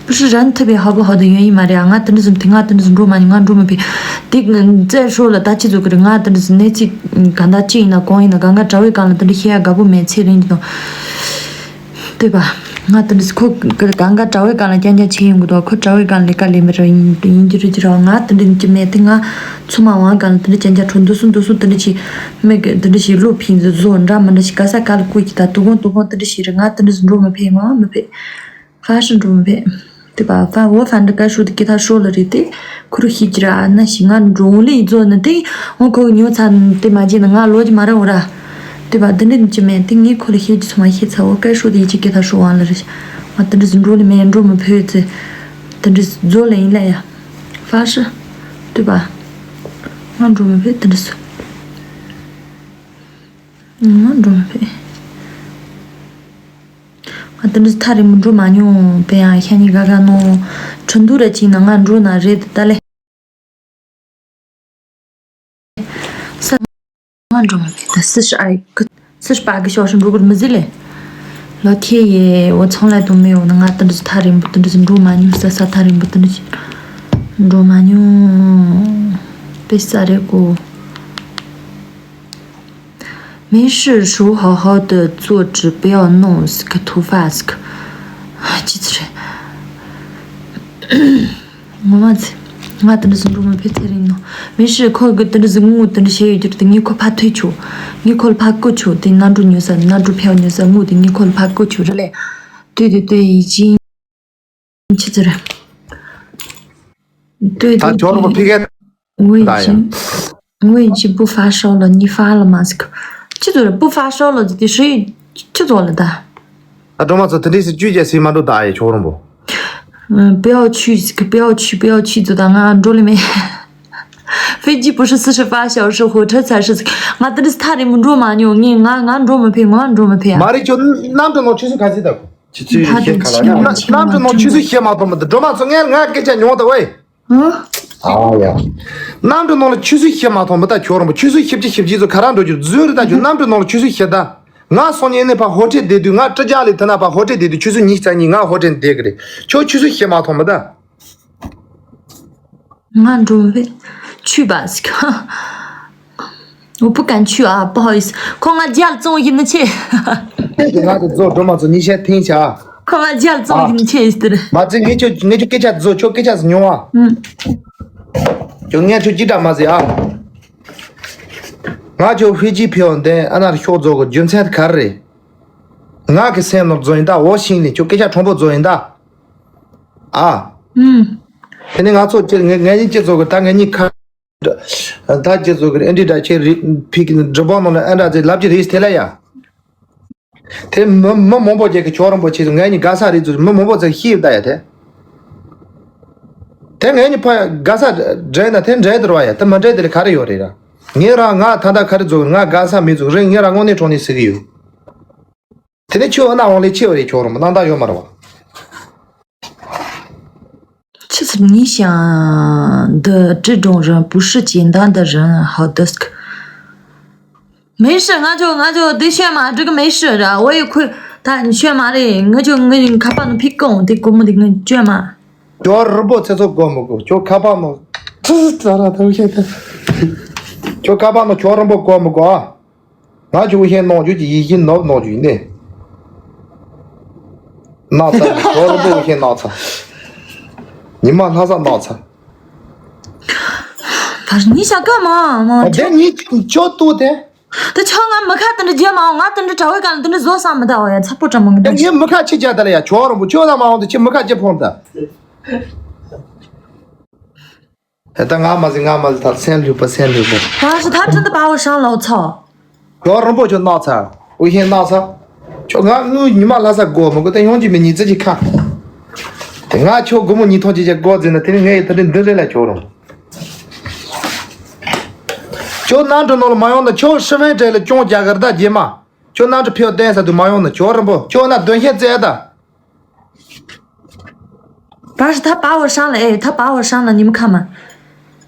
不是人特别好不好的原因嘛，这样，我等这是顶啊，等这是入嘛呢，我入没陪。这个再说了，大家做个人啊，等这是那这，嗯，刚才进了，光阴了，刚刚找一刚了，等这些搞不没钱了，你懂。 对吧？ང་དེ་འདྲ་ཁོ་གང་ག་གྲྭ་བའི་སྒང་ལ་རྐྱང་རྐྱང་བྱེད་ཡོང་གི་འདུག་ཁོ་གྲྭ་བའི་སྒང་ལ་ལས་ཀ་ལས་མི་ར་ཡིན་ཡིན་གྱི་རེད་ཀྱི་ར་ང་དེ་འདྲ་ཡིན་གྱི་མེད་དེ་ང་ཚོ་མ་བང་སྒང་ལ་དེ་འདྲ་རྐྱང་རྐྱང་འགྲོ་འདུག་སུ་འདུག་སུ་དེ་འདྲ་བྱེད་མེད་གི་དེ་འདྲ་བྱེད་བློ་ཕིང་ཟི་བཟོ་འདྲ་མི་འདྲ་ཞིག་ག་ས་ག་ལ་བཀོད་ཀྱི་ད་དུ་གོང་དུ་གོང་དེ་འདྲ་བྱེད་རེད་ང་དེ་འདྲ་ཟི་འགྲོ་མི་ཕེད་ང་མི་ཕེད་ཧྥ་ཤི་འགྲོ་མི་ཕེད། དེ་པ་ཧྥ་འོ་ཧྥ་འདྲ་ཀ་ཧྲུ་དེ་ཀི་ཐ་ཧྲོ་ལ་རེད་དེ། ཁུ་རུ་ཤི་ཅི་ར་ཨ་ན་ཤི་ང་འགྲོ་ལེ་ཡི་ཛོ་ནི་དེ་འོ་ཁོ་ཉོ་ཚ་དེ་མ་བྱེད་ན་ང་ལོ་ཅི་མ་ར་འོ་ར། དེ་པ་དེ་འདྲ་ཅི་མེད་དེ་ངས་ཁོ་ལ་ཤེས་ཀྱི་ཚོ་མ་ཤེས་ཚ་འོ་ཀ་ཧྲུ་དེ་ཡི་ཅི་ཀི་ཐ་ཧྲུ་ཝང་ལ་རེ་ང་དེ་འདྲ་ཟི་འགྲོ་ལེ་མེད་འགྲོ་མི་ཕོད་ཚེ། དེ་འདྲ་ཛོ་ལེ་ཡིན་ལ་ཡ། ཧྥ་ཧྲི། དེ་པ། ང་འགྲོ་མི་ཕོད་དེ་འདྲ་ཟོ། ང་འགྲོ་མི་ཕོད། ཨ་དེ་འདྲ་ཐག་རིང་པོ་འགྲོ་མ་མྱོང་པས། ཡང་ཤ་ཉེ་དགའ་དགའ་གནང་། ཁྲི་འདུག་ར་ཅིག་ན་ང་འགྲོ་ན་རེད་ད་ལེ། ས་ང་འགྲོ་མ་མེད་ད། སི་ཤ་ཨའི་ཀི་སི་ཤ་པ་གི་ཤོག་ཤིང་འགྲོ་གི་མི་ཟིག་ལེ། ལོ་ཁེ་ཡེ་འོ་ཚང་ལ་དུ་མེ་འོ་ན་ང་དེ་འདྲ་ཐག་རིང་པོ་དེ་འདྲ་འགྲོ་མ་མྱོང་། ས་ས་ཐག་རིང་པོ་དེ་འདྲ་འགྲོ་མ་མྱོང་པས་ས་རེད་གོ། 没事，手好好的坐着，不要弄，是个头发，是个，ཅི་ཚེ་རེད། ངོ་མ་ཚེ། ང་དེ་འདྲ་ཟིག་འགྲོ་མ་ཕེ་ཚེ་རིང་ནོ། 没事，ཁོ་གི་དེ་འདྲ་ཟིག་ངུ་དེ་འདྲ་བྱས་ཡོད་རྒྱུ་དེ་ངས་ཁོ་ཕ་ཐོས་ཆོག་ངས་ཁོ་ལ་ཕ་བཀོད་ཆོག་དེ་གནམ་གྲུ་ཉོ་ས་གནམ་གྲུ་ཕེ་ཉོ་ས་ངུ་དེ་ངས་ཁོ་ལ་ཕ་བཀོད་ཆོག་རེད་ལེ། 对对对，已经 ཆི་ཚེ་རེད། 对对对，ད་ཇོ་རུ་མ་ཕི་གེ། 我已经，我已经不发烧了，你发了吗？这个，这个不发烧了，这是这做了的。ཨ་སྒྲོལ་མ་ཚོ་དེ་འདྲས་སུ་བཅོས་རྒྱག་སྲིད་མ་འགྲོ་ད་ཨེ་ཇོ་རུ་མ། 嗯，不要去，不要去，不要去，走到俺这里面。飞机不是四十八小时，火车才是。ང་དེ་འདྲས་ཐག་རིང་མོ་འགྲོ་མ་མྱོང་ངས། ང་ང་འགྲོ་མི་ཕེ། ང་འགྲོ་མི་ཕེ་ཨ། མ་རེད། ཁྱོད་གནམ་གྲུ་ནང་ཆུ་ཚོད་ག་ཚོད་ད་གོ་ཆུ་ཚོད་ཕ་ཁྱེད་དང་ག་ལ་ཆུང་ཡ། མ་ཆུང་གནམ་གྲུ་ནང་ཆུ་ཚོད་ཤེས་མ་ཐོན་པ་འདི་སྒྲོལ་མ་ཚོ་ངས་ང་སྐད་ཆ་ཉོང་ད་ཝེ། ཨ་ཡ། གནམ་གྲུ་ནང་ལ་ཆུ་ཚོད་ཤེས་མ་ཐོན་པ་ད་ཁྱོད་རང་པོ་ཆུ་ཚོད་ཤེས་ཀྱི་ཤེས་ཀྱི་ཚོ་ག་རང་འགྲོ་རྒྱུ་རྫུན་རེད་ད། ཁྱོད་གནམ་གྲུ་ནང་ལ་ཆུ་ཚོད་ཤེས་ད། ང་སང་ཉིན་ནས་ཕ་ཧོ་ཊེལ་བསྡད་དུས་ང་ཀྲི་ཅཱ་ལི་ཐི་ན་ཕ་ཧོ་ཊེལ་བསྡད་དུས་ཆུ་ཚོད་ཉི་ཤུ་རྩ་གཉིས་ང་ཧོ་ཊེལ་བསྡད་གི་རེད། ཁྱོད་ཆུ་ཚོད་ཤེས་མ་ཐོན་པ་ད། 俺准备去吧。我不敢去啊，不好意思。 ཁོ་ང་རྒྱལ་བཙོང་ཡིན་ནི་ཆེ། ང་དེ་ཚོ་སྒྲོལ་མ་ཚོ་ཉིན་ཤས་ཐེངས་ཆ། ཁོ་ང་རྒྱལ་བཙོང་ཡིན་ཆེ་ཟེར། མ་ཚད་ངས་ཁྱོད་ངས་ཁྱོད་སྐད་ཆ་བཟོ་ཁྱོད་སྐད་ཆ་ཉོ་བ། ཁྱོད་ངས་ཁྱོད་ཅི་འདྲ་མ་ཟེར་ཨ། ང་ཁྱོད་ཧྥི་ཇི་ཕེ་བ་འདན་ཨ་ན་ཤོག་བཟོ་གི་རྒྱུ་མཚན་ག་རེ་རེད། ང་གི་སེམས་ནོར་བཟོ་ཡིན་ད། འོ་ཤིང་ནི་ཁྱོད་སྐད་ཆ་ཁྲོང་པོ་བཟོ་ཡིན་ད། ཨ། དེ་ནི་ང་ཚོ་ཅི་ངས་ངས་ཉིན་ཅི་བཟོ་གི་ད་ངས་ཉིན་ཁ། ད་ཅི་བཟོ་གི་ཨེ་འདྲི་འདྲ་ཆེ་རི་ཕི་གི་འགྲུལ་པ་ནང་ལ་ཨེ་འདྲ་ཅི་ལབ་ཀྱི་རེད་དེ་ལ་ཡ། དེ་མི་མི་མང་པོ་ཅིག་གི་ཁྱོད་རང་པོ་ཆེ་ངས་ཉིན་དགའ་ས་རེད་ཚུལ་མི་མང་པོ་ཚོས་ཤེས་ད་ཡ་དེ། དེ་ངས་ཉིན་ཕ་དགའ་ས་འདྲེ་ན་དེ་འདྲེ་དེ་ར་བ་ཡ་དེ་མ་འདྲེ་དེ་ལ་ག་རེ་ཡོད་རེད་ར། ངས་རང་ང་ད་ལྟ་ག་རེ་བཟོ་གི་ང་དགའ་ས་མི་བཟོ་གི་རེད། ངས་རང་དངོས་གནས་དྲང་གནས་ཟེར་གི་ཡོད། དེ་ནས་ཁྱོད་ཨ་ན་འོང་ལས་ཆེ་བ་རེད། ཁྱོད་རང་པོ་སྣང་དག་ཡོད་མ་རེད་བ། 其实你想的这种人不是简单的人，好的。没事，我就我就得选嘛，这个没事的，我也亏他选嘛的，我就我就看把那屁股的，估摸的我选嘛。 ཁྱོད་རི་པོ་ཚེ་ཚོ་གོ་མི་གོ་ཁྱོད་ཁ་པར་ནང་ཙི་ཙི་ཙ་ར་ཐང་ཤེས་ཏེ། ཁྱོད་ཁ་པར་ནང་ཁྱོད་རི་པོ་གོ་མི་གོ་ཨ། ང་ཆུ་ཤེས་གནང་རྒྱུ་གྱི་ཡིད་བཞིན་ནོར་གནང་རྒྱུ་ཡིན་ནི། ནག་ཚ་ཁྱོད་རི་པོ་ཤེས་ནག་ཚ། ཉི་མ་ལྷ་ས་ནག་ཚ། ད་ནི་ཤ་ཀ་མ་མ་ཨ་དེ་ཁྱོད་ནི་ཁྱོད་ལྟོས་ཏེ། ད་ཁྱོད་ང་མི་ཁ་དེ་འདྲ་རྒྱབ་མ་འོང་། ང་དེ་འདྲ་གྲྭ་བའི་སྒང་ལ་དེ་འདྲ་བཟོ་བསམ་མི་ད་འོ་ཡ། ཚ་པོ་གྲྭ་མང་གི་ད་ངས་མི་ཁ་ཆེ་རྒྱ་ད་ལ་ཡ། ཁྱོད་རང་པོ་ཁྱོད་ལ་མ་འོང་དུ་ཁྱེད་མི་ཁ་ཆེ་ཕོང་ད། ད་ང་མ་ཟི་ང་མ་ཟི་ད་སེམས་ལྷོད་པ་སེམས་ལྷོད་པ། 但是他真的把我伤了，我操！ ཁྱོད་རང་པོ་ཁྱོད་ནག་ཚ། འུ་ཤེས་ནག་ཚ། ཁྱོད་ང་དངུལ་ཉི་མ་ལྷ་ས་སྒོ་མི་དགོས་ད་ཡོང་གི་མི་ཉིད་ཙི་གི་ཁ། དེ་ང་ཁྱོད་སྒོ་མོ་ཉིས་ཐོག་ཅིག་ཅིག་སྒོ་འཛིན་ན་དེ་ནི་ངས་ཡི་ད་དེ་འདི་རེད་ལ་ཁྱོད་རང་། ཁྱོད་གནམ་གྲུ་ནང་ལ་མ་ཡོང་ན་ཁྱོད་ཧྲི་མེན་གྲལ་ལ་སྐྱོང་རྒྱག་གར་ད་རྗེས་མ། ཁྱོད་གནམ་གྲུ་ཕེབས་བསྡད་ས་དུ་མ་ཡོང་ན་ཁྱོད་རང་པོ་ཁྱོད་ན་དོན་ཤེས་བཙལ་ད། 但是他把我伤了，哎，他把我伤了，你们看嘛。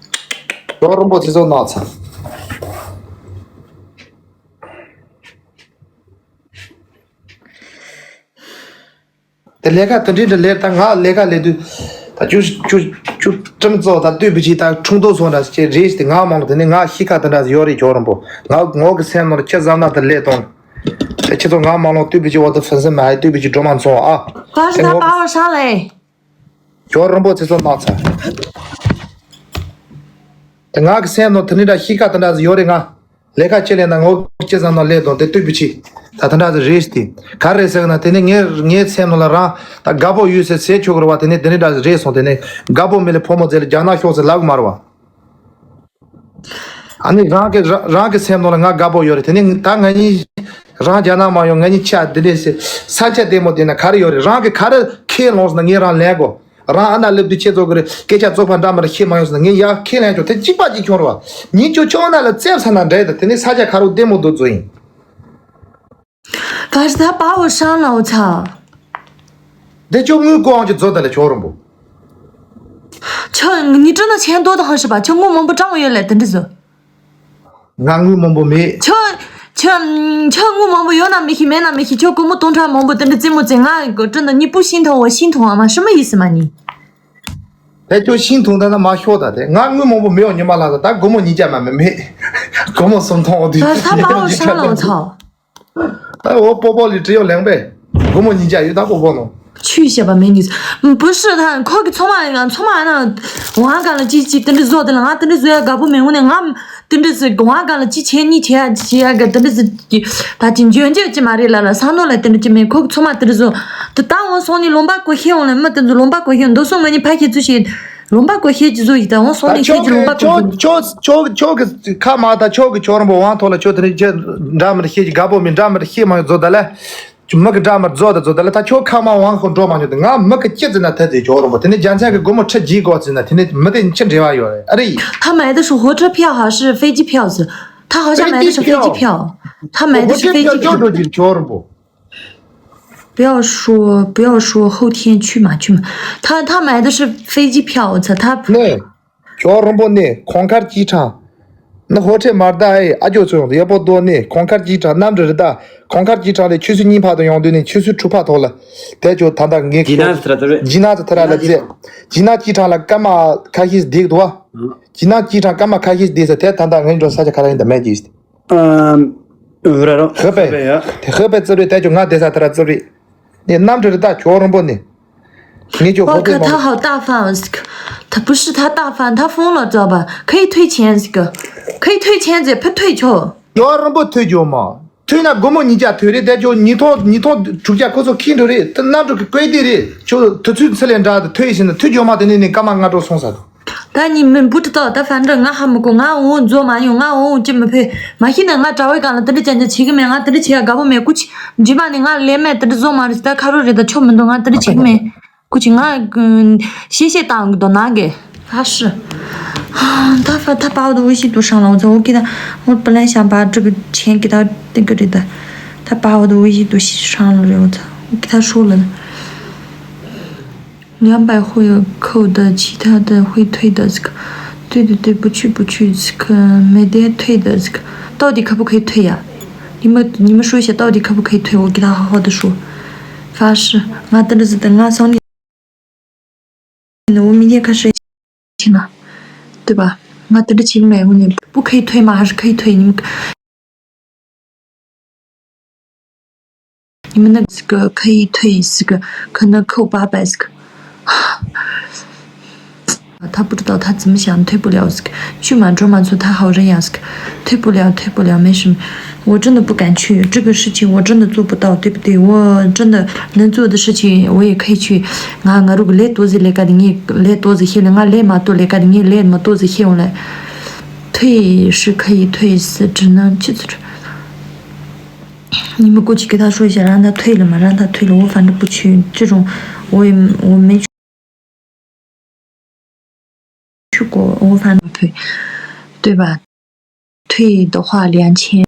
ཁྱོད་རང་པོ་ཚེ་ཚོ་ནག་ཚ། དེ་ལས་ཀ་དེ་འདྲའི་འདྲ་ལས་ད་ང་ལས་ཀ་ལས་དུས་ད་ཅུ་ཅུ་ཅུ་ཀྲིམ་ཙོ་ད་ལྟོས་པའི་ཆེད་ད་ཁྲུང་ཏོ་སོང་འདྲ་ཅེས་རེད་ཟེར་ཏེ་ང་མང་ལོ་དེ་ནས་ང་ཤི་ཁ་དེ་འདྲ་ཡོད་རེད་ཁྱོད་རང་པོ། ང་ངོ་གི་སེམས་ནང་ལ་ཁྱི་བཟང་ན་དེ་ལས་དང་། དེ་ཁྱི་ཚོ་ང་མང་ལོ་ལྟོས་པའི་ཆེད་འོ་དེ་ཕན་སེམས་མ་ཧའི་ལྟོས་པའི་ཆེད་འགྲོ་མ་ཚོང་ཨ། 但是他把我伤了，哎。 ཁྱོད་རང་པོ་ཚེ་སྲོག་གནག་ཚ། དེ་ང་གི་སེམས་ནང་དེ་འདྲ་ཤི་ཁ་དེ་འདྲ་ཟིག་ཡོད་རེད་ང་། ལས་ཀ་ཅི་ལས་ན་ངོ་ཅི་ཙམ་ན་ལས་དང་དེ་ལྟོས་པའི་ཆེད་ད་དེ་འདྲ་ཟིག་རེད་ཟེར་ཏེ། ག་རེ་ཟེར་ན་དེ་ནི་ངའི་ངའི་སེམས་ནང་ལ་རང་ད་དགའ་པོ་ཡོད་ཟེར་ཟེར་ཆོག་གི་རེད་བ། དེ་ནི་དེ་འདྲ་ཟིག་རེད་སོང་དེ་ནི་དགའ་པོ་མེད་ལ་ཕོ་མོ་ཟེར་ལ་རྒྱ་ནག་ཤོག་ཟེར་ལབ་གི་མ་རེད་བ། ཨ་ནི་རང་གི་རང་རང་གི་སེམས་ནང་ལ་ང་དགའ་པོ་ཡོད་རེད། དེ་ནི་ད་ང་གཉིས་རང་རྒྱ་ནག་མ་ཡོང་ང་གཉིས་ཆ་འདི་འདྲས་ཟེར་ས་ཆ་བདེ་མོ་བསྡད་ན་ག་རེ་ཡོད་རེད། རང་གི་ག་རེ་ཁས་ལོངས་སོང་ན་ངས་རང་ལེན་དགོ། རང་ཨ་ན་སླེབས་དུས་ཁྱེད་ཚོ་གི་རེད་སྐད་ཆ་རྩོད་པ་འདྲ་མ་རེད་ཁས་མ་ཡོང་སོང་ན་ངས་ཡར་ཁས་ལེན་ཆོག་དེ་གཅིག་པ་གཅིག་ཁྱོང་རེད་བ། ཉིན་ཅོ་ཁྱོད་ཨ་ན་ལ་བཙེབས་ས་ན་འདྲ་ཡི་ད་དེ་ནི་ས་ཆ་ག་རུ་བདེ་མོ་འདུག་བཟོ་ཡིན། 但是他把我伤了，我操！ དེ་ཁྱོད་དངུལ་ཀོ་ཨང་ཅིག་བཟོ་ད་ལ་ཁྱོད་རོང་པོ། 就你真的钱多的很是吧？就我们不占我有来等着走。 ང་དངུལ་མང་པོ་མེད། 就就就我们不有那没去没那没去，就给我们东川忙不等着这么这俺个真的你不心疼我心疼啊吗？什么意思嘛你？ དེ་ཁྱོད་ཤིང་འཐུང་ད་ན་མ་ཤོག་ད་དེ་ང་དངུལ་མང་པོ་མེད་འོ་ཉི་མ་ལ་ད་ད་སྒོར་མོ་ཉིས་བརྒྱ་མ་མེད་མེད། སྒོར་མོ་སུམ་སྟོང་འོ་དུས། 他他把我杀了，我操！ ད་འོ་པོ་པོ་ལི་བྲིས་ཡོད་ལེང་པས། སྒོར་མོ་ཉིས་བརྒྱ་ཡོད་ད་པོ་པོ་ནོ། 去一些吧，美女。嗯，不是他，可给充满了，充满了，我还干了几几等着做的了，俺等着做要搞不明白呢，俺等着是我还干了几千你钱几啊个等着是，他今天就去马里来了，上头来等着见面，可给充满等着做，这打我送你龙巴过去，我来没等着龙巴过去，都送给你拍些这些龙巴过去就做一单，我送你这些龙巴过去。 ཁྱོད་ཁྱོད་ཁྱོད་ཁྱོད་ཀྱི་ཁ་མ་ད་ཁྱོད་ཀྱི་ཁྱོད་རང་པོ་དབང་ཐོག་ལ་ཁྱོད་དེ་ནས་ཁྱེད་འདྲ་མི་ཤེས་ཀྱི་དགའ་པོ་མི་འདྲ་མི་ཤེས་མ་བཟོ་ད་ལ། ཁྱོད་མི་གི་འདྲ་མི་བཟོ་ད་བཟོ་ད་ལ་ད་ཁྱོད་ཁ་མ་དབང་ཁོ་འགྲོ་མ་མྱོང་དེ་ང་མི་གི་ཅི་ཟེར་ན་ཐད་དེ་ཁྱོད་རང་པོ་དེ་ནས་རྒྱ་མཚན་གི་སྒོར་མོ་ཁྲི་རྒྱས་དགོས་ཟེར་ན་དེ་ནས་མི་དེ་ཅི་འབྲེལ་བ་ཡོད་རེད་ཨ་རེད། 他买的是火车票还是飞机票是？他好像买的是飞机票，他买的是飞机票。 ཁྱོད་འགྲོ་གི་ཁྱོད་རང་པོ། 不要说不要说后天去嘛去嘛，他他买的是飞机票，我操他。 ནས། ཁྱོད་རོང་པོ་ནས་ཁོང་མཁར་སྐྱིད་ཁྲང་། ནི་ཧོ་ཁྲེ་མར་ད་ཨེ་ཨ་ཇོ་ཚོ་ཡོང་དུ་ཡེ་པོ་དོ་ནས་ཁོང་མཁར་སྐྱིད་ཁྲང་གནམ་གྲུ་རི་ད་ཁོང་མཁར་སྐྱིད་ཁྲང་ལས་ཆུ་ཚོད་གཉིས་ཕར་དུ་ཡོང་དུས་ནས་ཆུ་ཚོད་དྲུག་ཕར་ཐོག་ལ། དེ་ཁྱོད་ད་ལྟ་ངས་ཁྱོད་ཇི་ན་ཚོ་ཐ་ར་ལ་རྩེ། ཇི་ན་སྐྱིད་ཁྲང་ལ་སྐར་མ་ཁ་ཤས་བསྡད་འདུག་བ། ཇི་ན་སྐྱིད་ཁྲང་སྐར་མ་ཁ་ཤས་བསྡད་ཟེར་དེ་ད་ལྟ་ངས་འགྲོ་ས་ཆ་ག་ར་ཡིན་ད་མེད་ཀྱི། ཧི་པེ། དེ་ཧི་པེ་རྩེ་རེད་དེ་ཁྱོད་ང་བསྡད་ས་ཐ་ར་རྩེ་རེད། ནས་གནམ་གྲུ་རི་ད་ཁྱོད་རོང་པོ་ནས། ངས་ཁྱོད་ཧོ་པེ་མ། 他好大方，他不是他大方，他疯了，知道吧？可以退钱，这个可以退钱，这不退就。 ཡོ་རིན་པོ་ཐོས་རྒྱུ་མ། ཐོས་ན་སྒོར་མོ་ཉིས་བརྒྱ་ཐོས་རེད་དེ་ཁྱོད་ཉིས་སྟོང་ཉིས་སྟོང་དྲུག་བརྒྱ་ཁོ་ཚོ་ཁྱི་འགྲོ་རེད་དེ་གནམ་གྲུ་གི་བཀོད་དེ་རེད་ཁྱོད་དུས་ཚོད་ཚེ་ལས་འདྲ་དེ་ཐོས་ཡིན་ཟིན་ན་ཐོས་རྒྱུ་མ་དེ་ནས་ནས་སྐར་མ་ལྔ་དྲུག་སོང་ས་དང་། 但你们不知道，但反正俺还没过，俺翁做嘛用，俺翁就没赔，嘛现在俺找一干了，等着讲讲七个没，俺等着七个搞不没，过去，你把那俺来买，等着做嘛，在卡路里的全部都俺等着七个没。 过去俺嗯歇歇当个到哪个？他是，啊，他发他把我的微信都删了，我操！我给他，我本来想把这个钱给他那个的，他把我的微信都删了，我操！我给他说了，两百会扣的，其他的会退的，这个，对对对，不去不去，这个没得退的，这个到底可不可以退呀？你们你们说一下，到底可不可以退？我给他好好的说。 发誓，俺等着是等俺上你，我明天开始去了，对吧？俺等着去买，我你不可以退吗？还是可以退？你们你们那个可以退，是个可能扣八百，是个。 他不知道他怎么想，退不了。去嘛，卓玛族他好人呀，退不了，退不了，没什么。我真的不敢去，这个事情我真的做不到，对不对？我真的能做的事情，我也可以去。俺俺如果来多子来干的，你来多子些了，俺来嘛多来干的，你来嘛多子些了。退是可以退，是只能去。你们过去给他说一下，让他退了嘛，让他退了。我反正不去，这种我也我没去。 去过，我反正退，对吧？退的话两千，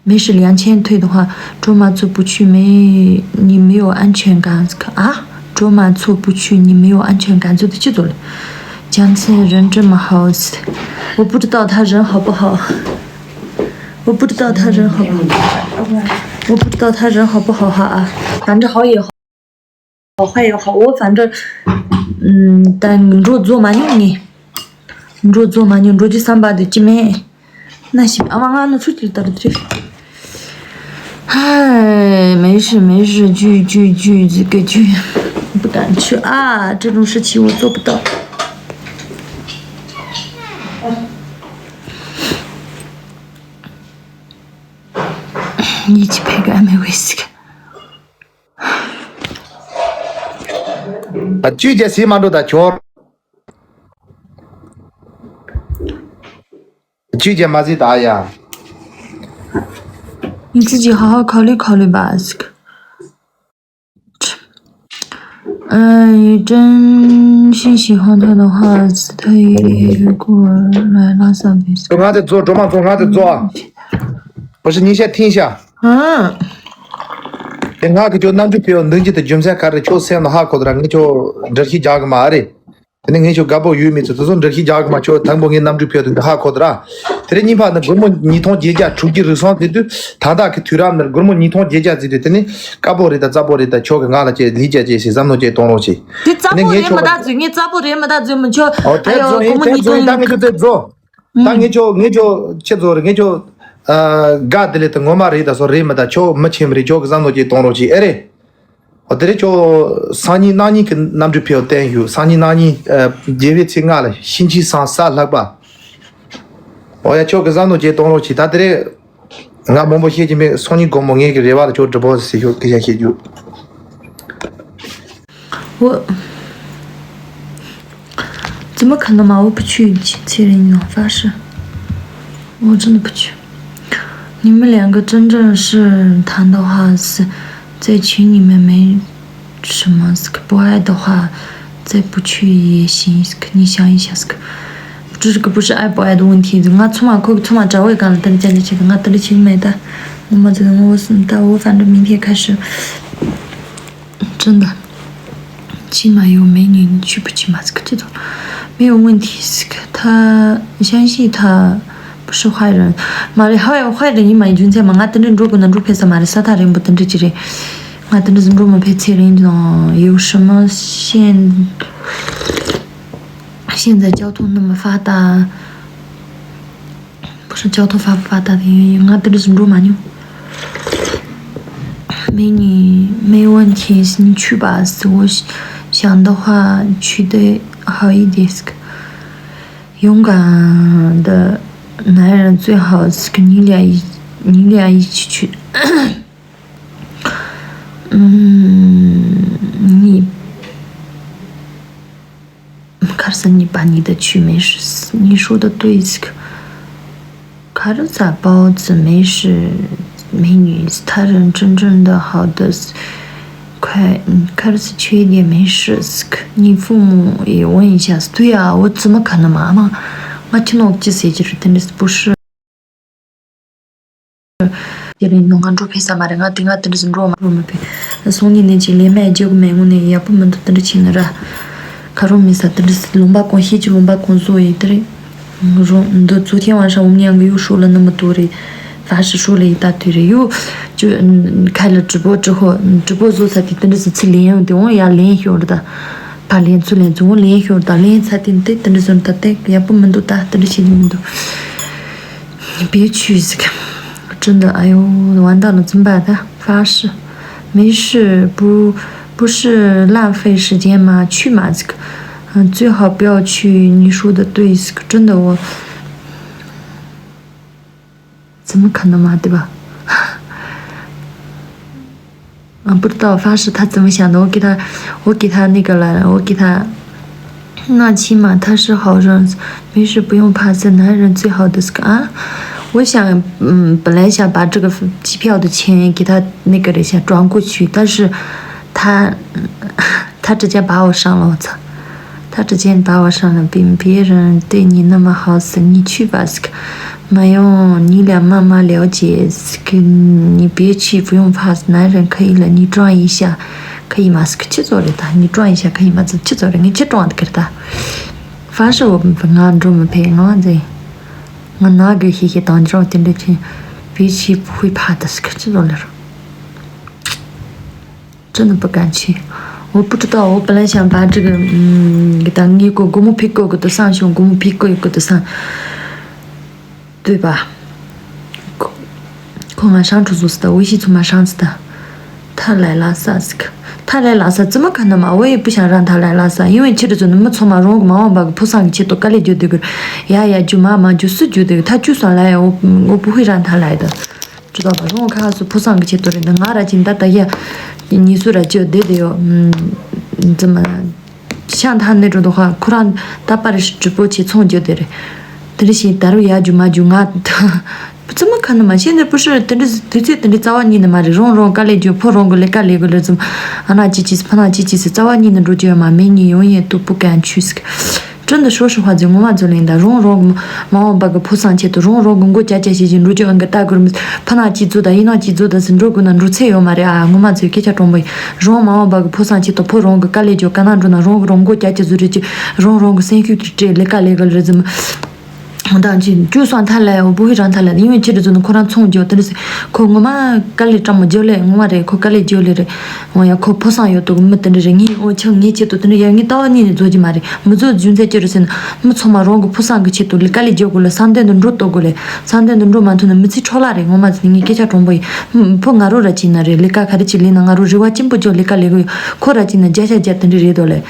没事，两千退的话，卓玛族不去没，你没有安全感啊？卓玛族不去，你没有安全感，这都记住了。江村人这么好，我不知道他人好不好，我不知道他人好不好，我不知道他人好不好哈啊，反正好也好。 好还要好，我反正，嗯，但འགྲོ་རྫོགས་མ་མྱོང་ངས། འགྲོ་རྫོགས་མ་མྱོང་འགྲོ་རྒྱུ་བསམ་པ་དེ་ཅི་མེད། ན་ཞིག་ཨ་མ་ང་ནི་ཚུར་གྱིས་ལྟར་དྲིས། ཧ། 没事没事，去去去，这个去，不敢去啊，这种事情我做不到。你去拍个安慰我一下。 ད་བཅུ་བརྒྱ་ཟིན་མ་འགྲོ་ད་ཁྱོར། བཅུ་བརྒྱ་མ་ཟིན་ད་ཡ། 你自己好好考虑考虑吧。嗯，真心喜欢他的话，他也过来拉萨比赛。 ང་དེ་ཚོ་སྒྲོལ་མ་ཚོ་ང་དེ་ཚོ། 不是你先听一下。 嗯。དེ་ང་གི་ཁྱོད་རྣམ་འགྱུར་ཕེ་བ་འདུག་ཅི་དེ་རྒྱུ་མཚན་ག་རེ་ཁྱོད་སེམས་ལ་ཧ་གོ་དུ་ར། ངས་ཁྱོད་འདྲི་ཤི་རྒྱག་གི་མ་རེད། དེ་ནས་ངས་ཁྱོད་དགའ་པོ་ཡོད་མེད་ཚོ་དེ་ཚོ་འདྲི་ཤི་རྒྱག་གི་མ། ཁྱོད་དང་པོ་ངས་རྣམ་འགྱུར་ཕེ་བ་འདུག་ཧ་གོ་དུ་ར། དེ་རིང་གཉིས་ཕ་ནི་སྒོར་མོ་ཉིས་སྟོང་བརྒྱད་བརྒྱ་དྲུག་ཅུ་རེ་སོང་དེ་དུས་ད་ལྟ་གི་དུས་རབས་ནི་སྒོར་མོ་ཉིས་སྟོང་བརྒྱད་བརྒྱ་ཟིག་དུས་དེ་ནི་དཀར་པོ་རེད་ད་རྩ་པོ་རེད་ད། ཁྱོད་གི་ང་ལ་ཅེས་ལི་ཅེས་ཅེས་ཟེར་བསམ་བློ་ཅེས་གཏོང་རོགས་ཅེས། དེ་རྩ་དེ་ནས་པོ་ངས་རེད་མི་ཁྱོད་ད་ཟིག་ངས་རྩ་པོ་རེད་མི་ད་ཟིག་མི་ཁྱོད་ཨོ་དེ་ཨ་ཡོ་ཚོ་ཡིན་སྒོར་མོ་དེ་ཉིས་ཚོ་སྟོང་ཡིན་ད་ཡིན། ངས་ཁྱོད་དེ་ཚོ། ད་ངས་ཁྱོད་ངས་ཁྱོད་ཁྱེད་ཚོ་རེད། ངས་ཁྱོད་ཨ་དགའ་དེ་ལས་དེ་ངོ་མ་རེད་ད་སོ་རེད་མི་ད། ཁྱོད་མི་ཆེན་མི་རེད། ཁྱོད་གི་བསམ་བློ་ཅེས་གཏོང་རོགས་ཅེས་ཨེ་རེད། འོ་དེ་རེད། ཁྱོད་སང་ཉིན་གནངས་ཉིན་གྱི་གནམ་གྲུ་ཕེབས་བསྟན་ཡོད། སང་ཉིན་གནངས་ཉིན་ཨ་རྒྱལ་བའི་ཚེས་ལྔ་ལ་གཤིན་རྗེའི་སང་གཟའ་ལྷག་པ། འོ་ཡ་ཁྱོད་གི་བསམ་བློ་ཅེས་གཏོང་རོགས་ཅེས། ད་དེ་རེད། ང་མང་པོ་བཤད་ཀྱི་མེད། སང་ཉིན་དགོང་མོ་ངེད་ཀྱི་རེ་བ་ལ་ཁྱོད་འདྲི་པོ་ཟེར་ཤོག་སྐད་ཆ་བཤད་རྒྱུ། 我怎么可能嘛？我不去七七零零发誓，我真的不去。你们两个真正是谈的话是在群里面没什么，不爱的话再不去也行。你想一下，这个不是爱不爱的问题。我从来可从来找我干了，但是这里这个我等着去买的，那么这个我是，但我反正明天开始。 真的，起码有美女，你去不去嘛？这个这种没有问题。是个，他相信他不是坏人。 མ་རེད། ཧ་ཡང་ཧ་རེད། ཉི་མ་ཡི་རྒྱུ་མཚན་མ་ང་དེ་འདྲ་འགྲོ་དགོས་ན་འགྲོ་ཕེབས་ས་མ་རེད། ས་ཐག་རིང་པོ་དེ་འདྲ་ཅི་རེད། ང་དེ་འདྲ་ཟིག་འགྲོ་མི་ཕེབས། ཚེ་རིང་དང་有什么现现在交通那么发达， 不是交通发不发达的原因，我都是罗马牛。美女，没问题，你去吧。我想的话，去的好一点。勇敢的男人最好是跟你俩一，你俩一起去。嗯，你 卡尔森，你把你的去没事，你说的对，卡尔萨包子没事，美女，他人真正的好的，快，嗯，卡尔斯缺一点没事，你父母也问一下，对呀，我怎么可能妈妈？我听到这些就是真的是不是。 དེ་རིང་ནང་ང་འགྲོ་ཕེབས་ས་མ་རེད། ང་དེ་ང་དེ་འདྲ་ཟིག་འགྲོ་མ་འགྲོ་མི་ཕེབས། སང་ཉིན་ནས་ཅིག་ལས་མེད་རྒྱག་གི་མེད། དངོས་གནས་ཡག་པོ་མི་འདུག་དེ་འདྲ་བྱས་ན་ར། ཁ་རོག་མི་ས་དེ་འདྲ་ཟིག་ལུང་པ་གང་ཤེས་ཀྱི་ལུང་པ་གང་བཟོ་ཡི་དེ་རེད། རོང་འདི་昨天晚上我们两个又说了那么多人，凡是说了一大堆人，又就嗯开了直播之后，嗯直播做啥的，真的是去连用的，我也连用了的，把连出连中连用的，连才的，对，真的是的，对，也不门都大，真的心里面都。 别去这个，真的，哎呦，完蛋了，怎么办？他发誓，没事，不，不是浪费时间吗？去嘛，这个，嗯，最好不要去。你说的对，这个真的我，怎么可能嘛，对吧？ 嗯，不知道发誓他怎么想的，我给他，我给他那个了，我给他，那起码他是好人，没事不用怕，是男人最好的是个啊。我想，嗯，本来想把这个机票的钱给他那个了一下转过去，但是他，他直接把我删了，我操！ 他之前把我伤了，别别人对你那么好，是你去吧，是个，没用，你俩慢慢了解，是个，你别去，不用怕，男人可以了，你装一下，可以吗？是个，去做了的，你装一下可以吗？这去做了，你去装的给他。凡是我们不安着，我们陪我这，我那个谢谢当着，真的去，别去不会怕的，是个，去做了。 真的不敢去。我不知道，我本来想把这个，嗯，给他，你给我给我们配够个的上去，给我们配够一个的上，对吧？空啊，上出租是的，微信充满上次的。他来拉萨是个，他来拉萨怎么可能嘛？我也不想让他来拉萨，因为去了之后，那么匆忙，容易忙完把个铺上去都隔离就这个，呀呀，就妈妈就是就这个，他就算来，我我不会让他来的。 知道吧？ རང་ཁ་སུ་ཕོ་བཟང་གི་ཆེད་དུ་རེད་འདི། ང་ར་ཅིག་ད་ལྟ་ཡ་ཉི་སུ་ར་ཅིག་བསྡད་དེ་ཡོད། ཙི་མ་ཤང་ཐ་ནི་རུ་དོ་ཁ་ཁོ་རང་ད་པར་ཞིག་གྲུ་པོ་ཆེ་ཚོང་རྒྱུ་དེ་རེད། དེ་རེ་ཞིག་ད་རུ་ཡ་རྒྱུ་མ་རྒྱུ་ང་ཙི་མ་ཁ་ནི་མ་ཤེས་ནི་པུ་ཤི་དེ་འདྲ་དུས་ཚོད་དེ་འདྲ་རྩ་བ་ཉིད་ནི་མ་རེད། རང་རང་དཀའ་ལས་རྒྱུ་ཕོ་རང་གི་ལས་ཀ་ལས་གི་ལས་ཙི་མ་ཨ་ན་ཅི་ཅི་ཕ་ན་ཅི་ཅི་སི་རྩ་བ་ཉིད་ནི་འགྲོ་རྒྱུ་ཡོད་མ། མེ་ཉིད་ཡོང་ཡས་ཏུ་པུ་གན་ཆུ་སི། 真的说实话，就我嘛就领的，རང་རང་གི་མ་འོངས་པ་གི་ཕོ་བསམ་ཆེད་དུ་རང་རང་གི་མགོ་ཀྱག་ཀྱག་བྱེད་བཞིན་འགྲོ་རྒྱུ་ཨང་གི་ལྟ་དགོས་མི། ཕ་ན་གཅིག་བཟོ་དང་ཡིན་ན་གཅིག་བཟོ་དང་ཟེར་འགྲོ་དགོས་ན་འགྲོ་ཚད་ཡོད་མ་རེད་ཨ། ངོ་མ་ཚོས་སྐད་ཆ་དྲང་པོ་ཡིན། རང་མ་འོངས་པ་གི་ཕོ་བསམ་ཆེད་དུ་ཕོ་རང་གི་དཀའ་ལས་རྒྱོབ། ག་ན་འགྲོ་ན་རང་གི་རང་མགོ་ཀྱག་ཀྱག་བཟོ་རེད་ཀྱི། རང་རང་གི་སེམས་ཤུགས་ཀྱི་སྤྲད་ལས་ཀ་ལས་ག་ལ་རེད་ཟེར་མ། དང་ཅི་ཅུ་སང་ཐ་ལ་ཡོ་བུ་ཧི་རང་ཐ་ལ་ཡིན་བའི་ཕྱིར་བཟོ་ན་ཁོ་རང་ཚོང་རྒྱོབ་དེ་འདྲ་ཟེར། ཁོ་ངོ་མ་དཀའ་ལས་སྤྲང་མོ་རྒྱོབ་ལས་ངོ་མ་རེད། ཁོ་དཀའ་ལས་རྒྱོབ་ལས་རེད། འོ་ཡ་ཁོ་ཕོ་བསམ་ཡོད་དོ་མི་དེ་འདྲ་རེད། ངས་འོ་ཆང་ངས་ཆེད་དུ་དེ་འདྲ་ཡ་ངས་ལྟ་བ་ནི་ནས་བཟོ་གི་མ་རེད། མི་བཟོ་རྒྱུ་མཚན་ཅི་རེད་ཟེར་ན། མི་ཚང་མ་རང་གི་ཕོ་བསམ་གི་ཆེད་དུ་ལས་དཀའ་ལས་རྒྱོབ་དགོས་ལ། བསམ་དོན་དུ་འགྲོ་གཏོང་དགོས་ལས། བསམ་དོན་དུ་འགྲོ་མ་ཐུབ་ན་མི་ཚེ་འཕྲོ་བརླག་རེད། ངོ་མ་ཟེར་ངས་སྐད་ཆ་དྲང་པོ་ཡིན། ཕོ་ང་རོ་ར་ཅིག་ན་རེད། ལས་ཀ་ག་རེ་ཅིག་ལས་ན་ང་རོ་རེ་བ་ཆེན་པོ་ཅོག་ལས་ཀ་ལས་གི་ཡོད། ཁོ་ར་ཅིག་ན་བརྒྱ་ཆ་བརྒྱ་དེ་འདྲ་རེད་དོ་ལས།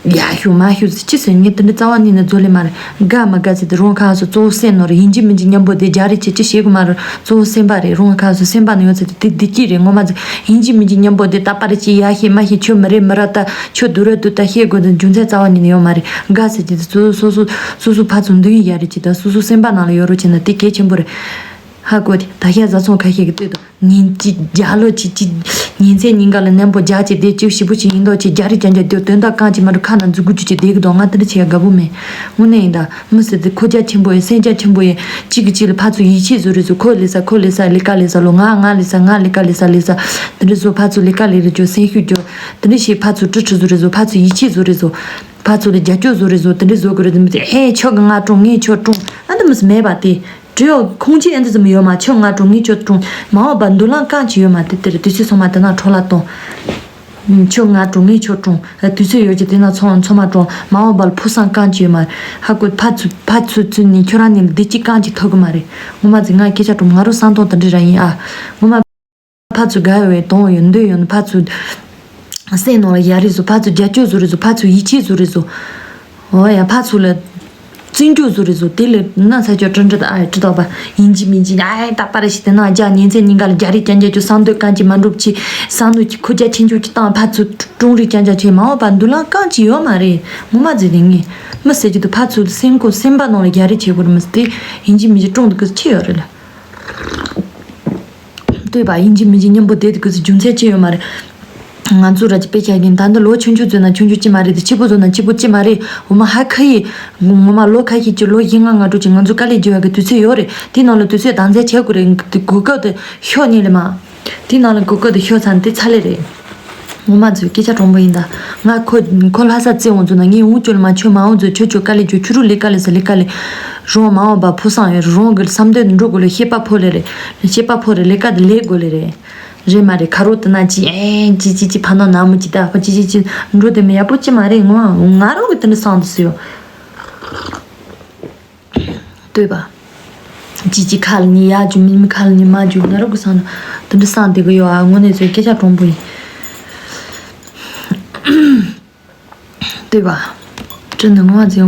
ཡ་ཤུ་མ་ཤུ་ཟེར་ཅི་ཟེར་ངས་དེ་འདྲ་རྩ་བ་ཉིད་ནས་བཟོ་ལེ་མ་རེད། དགའ་མ་དགའ་ཟེར་དེ་རང་ཁ་སོ་གཙོ་བོ་སེམས་ནོར་ཡིན་གཅིག་མིན་གཅིག་མཉམ་པོ་དེ་རྒྱ་རི་བྱེད་ཅི་བྱེད་དགོས་མ་རེད། གཙོ་བོ་སེམས་པ་རེད། རང་ཁ་སོ་སེམས་པ་ནི་ཡོད་ཚེ་དེ་བདེ་སྐྱིད་རེད། ངོ་མ་ཟེར་ཡིན་གཅིག་མིན་གཅིག་མཉམ་པོ་དེ་ད་པར་ཅི་ཡ་ཤེས་མ་ཤེས་ཁྱོད་མི་རེད་མི་ར་ད་ཁྱོད་དུ་ར་དུ་ད་ཤེས་དགོས་དེ་རྒྱུ་མཚན་རྩ་བ་ཉིད་ནས་ཡོད་མ་རེད། དགའ་ཟེར་གྱི་དེ་སོ་སོ་སོ་སོ་སོ་ཕ་ཚོ་འདུན་ཡ་རེད་ཅི་ད་སོ་སོ་སེམས་པ་ནང་ལ་ཡོད་རོ་བྱེད་ན་དེ་གལ་ཆེན་པོ་རེད། ཧ་གོ་དེ་ད་ཤ་བཟའ་ཚང་ཁ་ཤས་ཀྱི་ལྟོས་དང་། ཉིན་གཅིག་རྒྱ་ལོ་གཅིག་གཅིག་ཉིན་མཚན་ཉིན་ག་ལ་མཉམ་པོ་རྒྱག་ཅིག་བསྡད་ཅིག་ཞིབ་པོ་ཅིག་ཡིན་མདོག་ཅིག་རྒྱ་རི་རྐྱང་རྐྱང་སྡོད་དོན་དག་གང་ཅིག་མ་འགྲོ་ཁ་ན་མཛུ་གུ་ཅུ་ཅིག་བསྡད་གི་འདུག་ང་དེ་འདྲ་བྱེད་ཡ་དགའ་པོ་མེད། དངོས་གནས་ཡིན་ད་མི་ཟེར་དེ་ཁོ་རྒྱ་ཆེན་པོ་ཡིན་སེམས་རྒྱ་ཆེན་པོ་ཡིན་གཅིག་གིས་གཅིག་ལ་ཕར་ཚུར་ཡིད་ཆེས་བཟོ་རེ་བཟོ། ཁོ་ལས་ས་ཁོ་ལས་ས་ལས་ཀ་ལས་ས་ལོ་ང་ང་ལས་ས་ང་ལས་ཀ་ལས་ས་ལས་ས་དེ་འདྲ་བཟོ། ཕར་ཚུར་ལས་ཀ་ལས་རེ་རྒྱོ་སེམས་ཤུགས་རྒྱོ་དེ་འདྲ་ཞིག་ཕར་ཚུར་ཀྲི་ཁྲི་བཟོ་རེ་བཟོ། ཕར་ཚུར་ཡིད་ཆེས་བཟོ་རེ་བཟོ། ཕར་ཚུར་ལ་རྒྱ་སྐྱོ་བཟོ་རེ་བཟོ། དེ་འདྲ་བཟོ་དགོས་རེད་དེ་མི་ཚེ་ཨེ་ཁྱོད་ཀྱི་ང་གྲོངས་ངས་ཁྱོད་གྲོངས་ཨ་འདི་མི་ཚེ་མེད་པ་དེ། བྲེལ་ཁུངས་སྐྱེལ་ཨ་འདི་ཙམ་ཡོད་མ། ཁྱོད་ང་གྲོངས་ངས་ཁྱོད་གྲོངས། མ་འོངས་པ་མདུན་ལམ་རྐང་གཅིག་ཡོད་མ་དེ་དེར་དུས་ཚོད་སོང་མ་དེ་ན་འཕྲོ་བརླག་གཏོང་། ཁྱོད་ང་གྲོངས་ངས་ཁྱོད་གྲོངས། དུས་ཚོད་ཡོད་ཀྱི་དེ་ན་ཚོང་ཚོང་མ་གྲོངས། མ་འོངས་པ་ལ་ཕུགས་བསམ་རྐང་གཅིག་ཡོད་མ། ཧ་གོ་ཕ་ཚུ་ཕ་ཚུ་ཚུ་ནི་ཁྱོད་རང་ནི་བདེ་སྐྱིད་རྐང་གཅིག་ཐོབ་གི་མ་རེད། ངོ་མ་ཚིག་ང་སྐད་ཆ་གྲོངས་ང་རོ་བསམ་སྟངས་དེ་འདྲ་ར་ཡིན་ཨ། ངོ་མ། ཕར་ཚུར་དགའ་བའི་དོན་ཡོད་འདོད་ཡོད་ན་ཕར་ཚུར་སེམས་ནང་ལ་ཡ་རེ་བཟོ། ཕར་ཚུར་རྒྱ་སྐྱོ་བཟོ་རེ་བཟོ། ཕར་ཚུར་ཡིད་ཆེས་བཟོ་རེ་བཟོ། འོ་ཡ་ཕར་ཚུར་ལ་བརྩོན་འགྲུས་བཟོ་རེ་བཟོ། དེ་ལས་ན་ས་ཆ་ཀྲི་འདྲི་དང་ཨ་ཡ་ཀྲི་དོག་པ་ཡིན་གཅིག་མིན་གཅིག་ཨ་ཡ་ད་པར་ཞིག་དེ་ན་རྒྱ་ཉིན་མཚན་ཉིན་ག་ལ་རྒྱ་རེ་རྐྱང་རྒྱ་ཅུ་བསམ་འདོད་གང་ཅི་མ་འགྲུབ་ཅི་བསམ་འདོད་ཀྱི་ཁུ་རྒྱ་ཆེན་ཆུང་ཅི་བཏང་ཕར་ཚུར་ཀྲུང་རེ་རྐྱང་རྒྱ་ཆེ་མ་འོངས་པ་མདུན་ལམ་གང་ཅི་ཡོད་མ་རེད། ངོ་མ་ཟེར་དེ་ངས་མི་ཟེར་གྱི་འདུག་ཕར་ཚུར་སེམས་ཁོ་སེམས་པ་ནང་ལ་རྒྱ་རེ་བྱེད་དགོས་རེད་མི་ཟེར་དེ་ཡིན་གཅིག་མིན་གཅིག་ཀྲུང་འདུག་གི་ཆི་ཡོད་རེད་ལ། ལྟོས་པ་ཡིན་གཅིག་མིན་གཅིག་མཉམ་པོ་བསྡད་དུས་ཀྱི་རྒྱུ་མཚན་ཅི་ཡོད་མ་རེད། ང་ཚོ་ར་ཅི་དཔེ་ཆ་ཡིན་ད་འདི་ལོ་ཆུང་ཆུང་ཚོད་ན་ཆུང་ཆུང་ཅི་མ་རེད་དེ་ཆེ་པོ་ཚོད་ན་ཆེ་པོ་ཅི་མ་རེད། འོ་མ་ཧ་ཁ་ཡི། ངོ་མ་ལོ་ཁ་ཤས་ཀྱི་ལོ་བཞི་ལྔ་ལྔ་དྲུག་ཅིག་ང་ཚོ་དཀའ་ལས་རྒྱག་ཡག་གི་དུས་ཚོད་ཡོད་རེད། དེ་ནང་ལ་དུས་ཚོད་དང་འཛད་བྱེད་དགོས་རེད། གོ་སྐབས་དེ་ཤོག་ཉིད་ལས་མ། དེ་ནང་ལ་གོ་སྐབས་དེ་ཤོག་ཚང་དེ་ཚ་ལེ་རེད། ངོ་མ་ཚོས་སྐད་ཆ་དྲང་པོ་ཡིན་ད། ང་ཁོ་ཁོ་ལྷ་ས་བཙན་འོང་ཚོ་ན་ངས་འོང་ཅོལ་མ་ཆོས་མ་འོང་ཚོ་ཆོས་ཆོས་དཀའ་ལས་རྒྱུ་ཆུ་རུ་ལས་དཀའ་ལས་ས་ལས་དཀའ་ལས། རང་མ་འོངས་པ་ཕུགས་བསམ་ཡོད་རང་གི་བསམ་དོན་འགྲོ་དགོས་ལས་ཤེས་པ་ཕོ་ལས་རེད། ཤེས་པ་ཕོ་རེད་ལས་ཀ་དེ་ལས་དགོས་ལས་རེད། རེད་མ་རེད་ཁ་རོག་དེ་ན་ཅི་ཨེ་ཅི་ཅི་ཅི་ཕ་ནོ་ན་མོ་ཅི་ད་ཁོ་ཅི་ཅི་ཅི་འགྲོ་དེ་མི་ཡག་པོ་ཅི་མ་རེད། ངོ་ང་རང་གི་དེ་འདྲ་བསམ་དུ་སུ་ཡོད། ལྟོས་པ། ཅི་ཅི་ཁ་ལ་ཉི་ཡ་རྒྱུ་མི་མི་ཁ་ལ་ཉི་མ་རྒྱུ་ང་རང་གི་བསམ་ན་དེ་འདྲ་བསམ་བསྡད་གི་ཡོད་ཨ། དངོས་གནས་ཚོའི་སྐད་ཆ་དྲང་པོ་ཡིན། ལྟོས་པ། དྲི་ནི་ངོ་མ་ཚོའི་